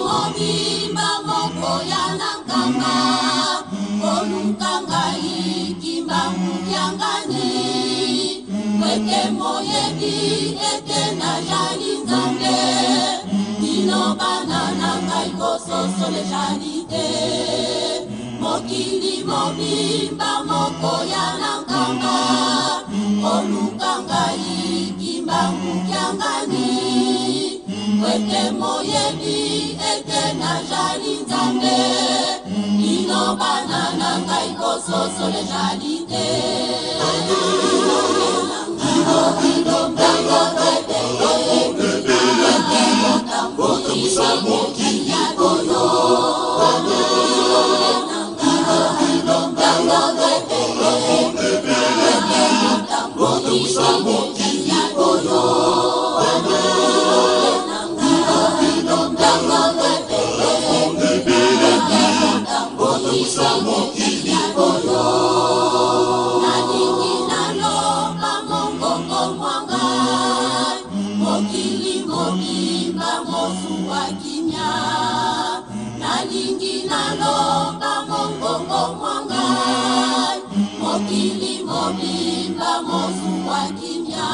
mobimba moko ya na Nkamba, koluka ngai. Kimbangu Kiangani, Mwete moyebi ete najali Nzambe, bino bana na ngai bososola ejali te. Mokili mobimba mokoya na nkamba, koluka ngai Kimbangu Kiangani, Mwete moyebi ete najali Nzambe, bino bana na ngai bososola ejali te. Nalingi naloba mongongo mwa ngai, mokili mobimba mozuwa kimia. Nalingi naloba mongongo mwa ngai, mokili mobimba mozuwa kimia.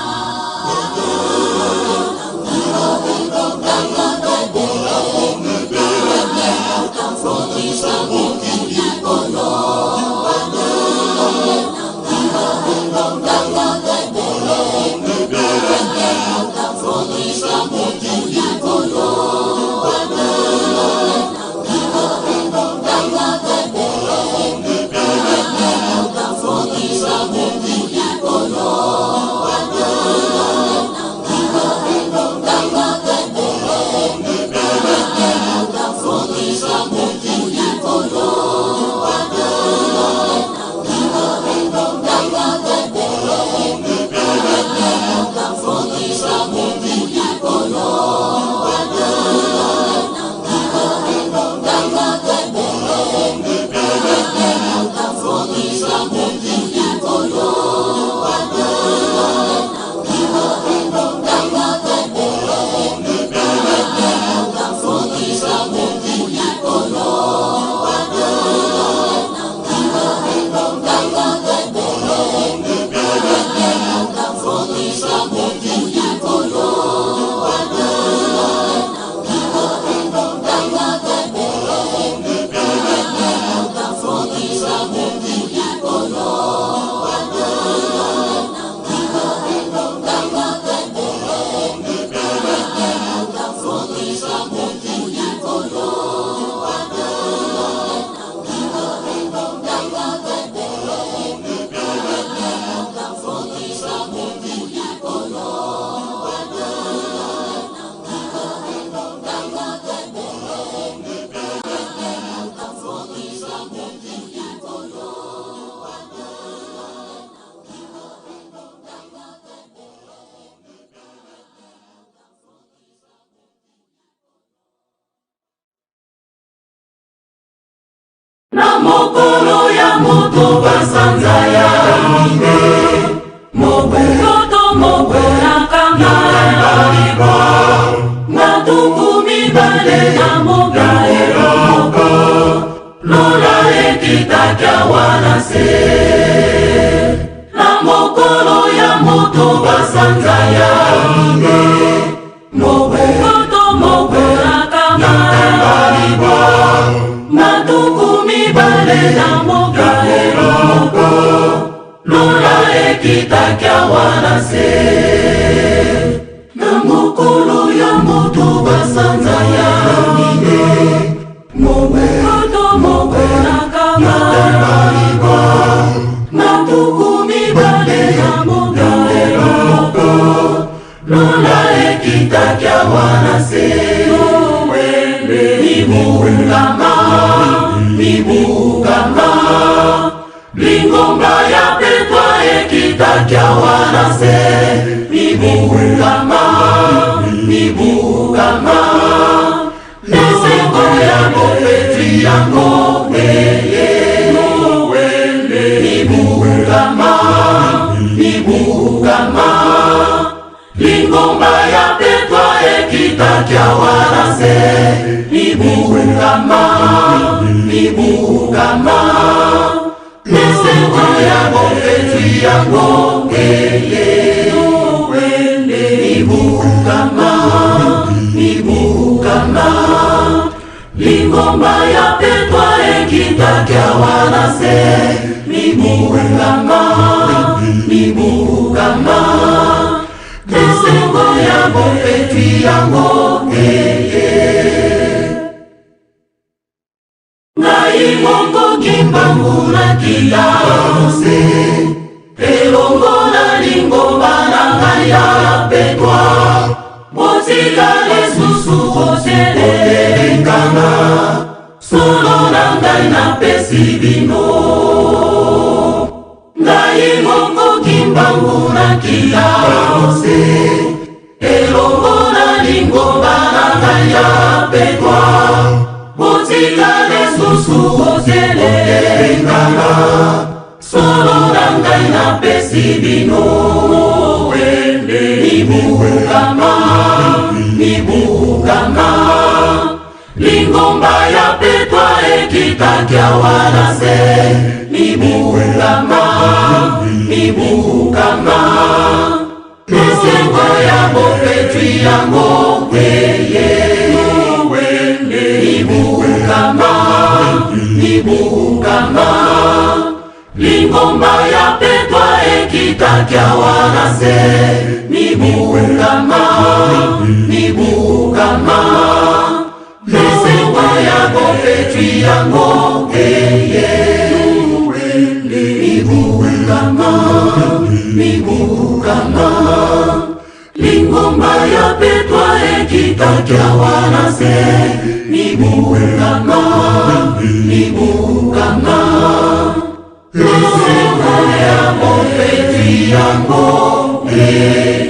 Na mokolo ya motoba sanza ya minei, mobu nkoto moko na nkama libwa na tuku mibale na mobale moko, lola ekitaki awa na se. Na mokolo ya motoba sanza ya minei, mobu nkoto moko na nkama libwa na tuku mibale na mobale moko, lola ekitaki awa na se. Na mokolo ya motoba sanza ya minei, mobu nkoto moko na nkama libwa na tuku mibale na mobale moko, lola ekitaki awa na se. Mibukama, mibukama, lingomba ya petwa ekitaki awa na se. Mibukama, mibukama, esengo ya bofeti yango eye. Mibukama, mibukama, lingomba ya petwa ekitaki awa na se. Mibukama, mibukama, Esengo ya bofeti yango eye. Mibukama, mibukama, lingomba ya petwa ekitaki awa na se. Mibukama, mibukama, esengo ya bofeti yango eye. Ngai mongoki mbangu nakita se, elongo na lingomba na ngai ya petwa. Botika lisusu kotelengana, solo na ngai napesi bino. Ngai mongoki mbangu nakita se, elongo na lingomba na ngai ya petwa. Botika lisusu kotelengana, solo na ngai napesi bino. Mibukama, mibukama, lingomba ya petwa ekitaki awa na se. Mibukama, mibukama, esengo ya bofeti yango eye. Mibukama, mibukama, lingomba ya petwa ekitaki awa na se. Mibukama, mibukama, esengo ya bofeti yango eye. Mibukama, mibukama, lingomba ya petwa ekitaki awa na se. Mibukama, mibukama, esengo ya bofeti yango eye.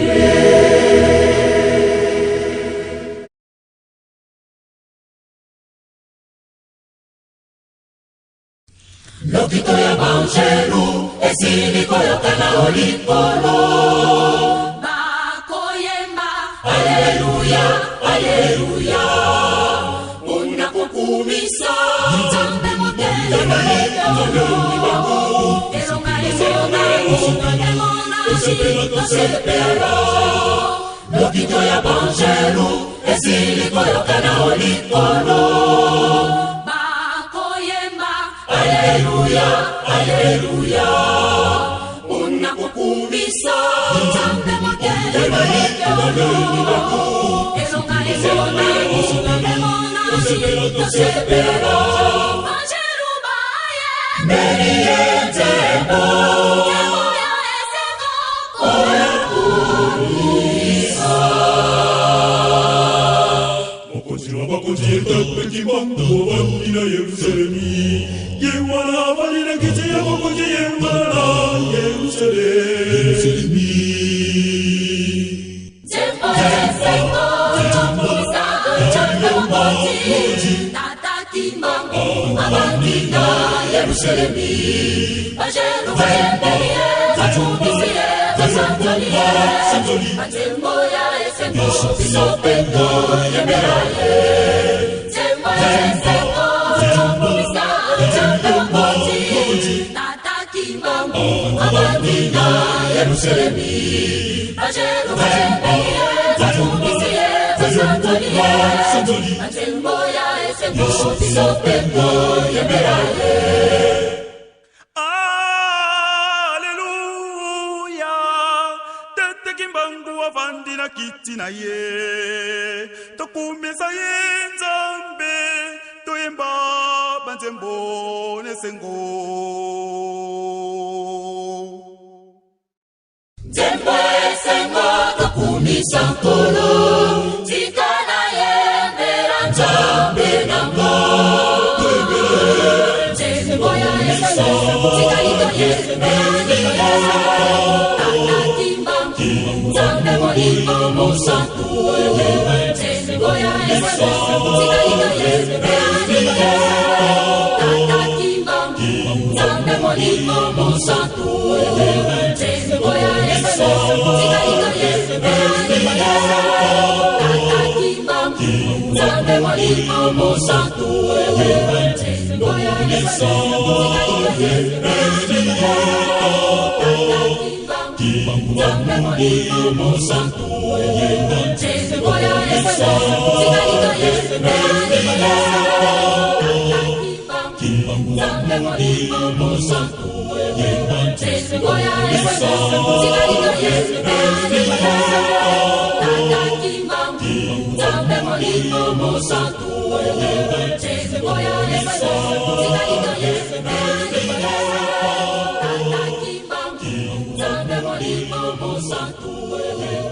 Lokito ya banjelu esili koyokana o likolo. Bakoyemba aleluya, aleluya, mpona kokumisa Nzambe motema. Elonga emonani, emonani, tosepela. Lokito ya banjelu esili koyokana o likolo. Bakoyemba aleluya, aleluya, mpona kokumisa Nzambe motema. Elonga emonani, emonani, tosepela. Banjelu baye Meli ye nzembo Nzembo ya esengo oyo kumisa. Mokonzi wa bakonzi etataki bango bandi na Yerusalemi. Ye wana avandi na kiti ya bokonzi, ye wana na Yerusalemi. Nzembo ya esengo tokumisa Nzambe mokonzi. Tata Kimbangu avandi na Yerusalemi. Banjelu bayembeli ye, bakumisi ye, basanzoli ye. Banzembo ya esengo biso mpe toyembela ye. Nzembo ya esengo tokumisa Nzambe mokonzi. Tata Kimbangu avandi na Yerusalemi. Banjelu bayembeli ye, bakumisi ye, basanzoli ye. Banzembo ya esengo biso mpe toyembela ye. Aleluya, Tete Kimbangu avandi na kiti na ye. Tokumisa ye Nzambe, toyemba banzembo n'esengo. Nzembo esengo tokumisa Nkolo, tika nayembela Nzambe na nga. Nzembo ya esengo tikali toyembela Tata Kimbangu, Nzambe Molimo Mosantu. Nzembo ya esengo tikali toyembela Tata Kimbangu, Nzambe Molimo Mosantu. Nzembo ya esengo tikali toyembela Tata Kimbangu, Nzambe Molimo Mosantu. Nzembo ya esengo tikali toyembela Nzambe Molimo Mosantu, ngoya tika litoyi. Nzambe Molimo Mosantu, ngoya tika litoyi. Tata Kimbangu, Nzambe Molimo Mosantu, ngoya tika litoyi. Tata Kimbangu, Nzambe Molimo Mosantu, ngoya tika.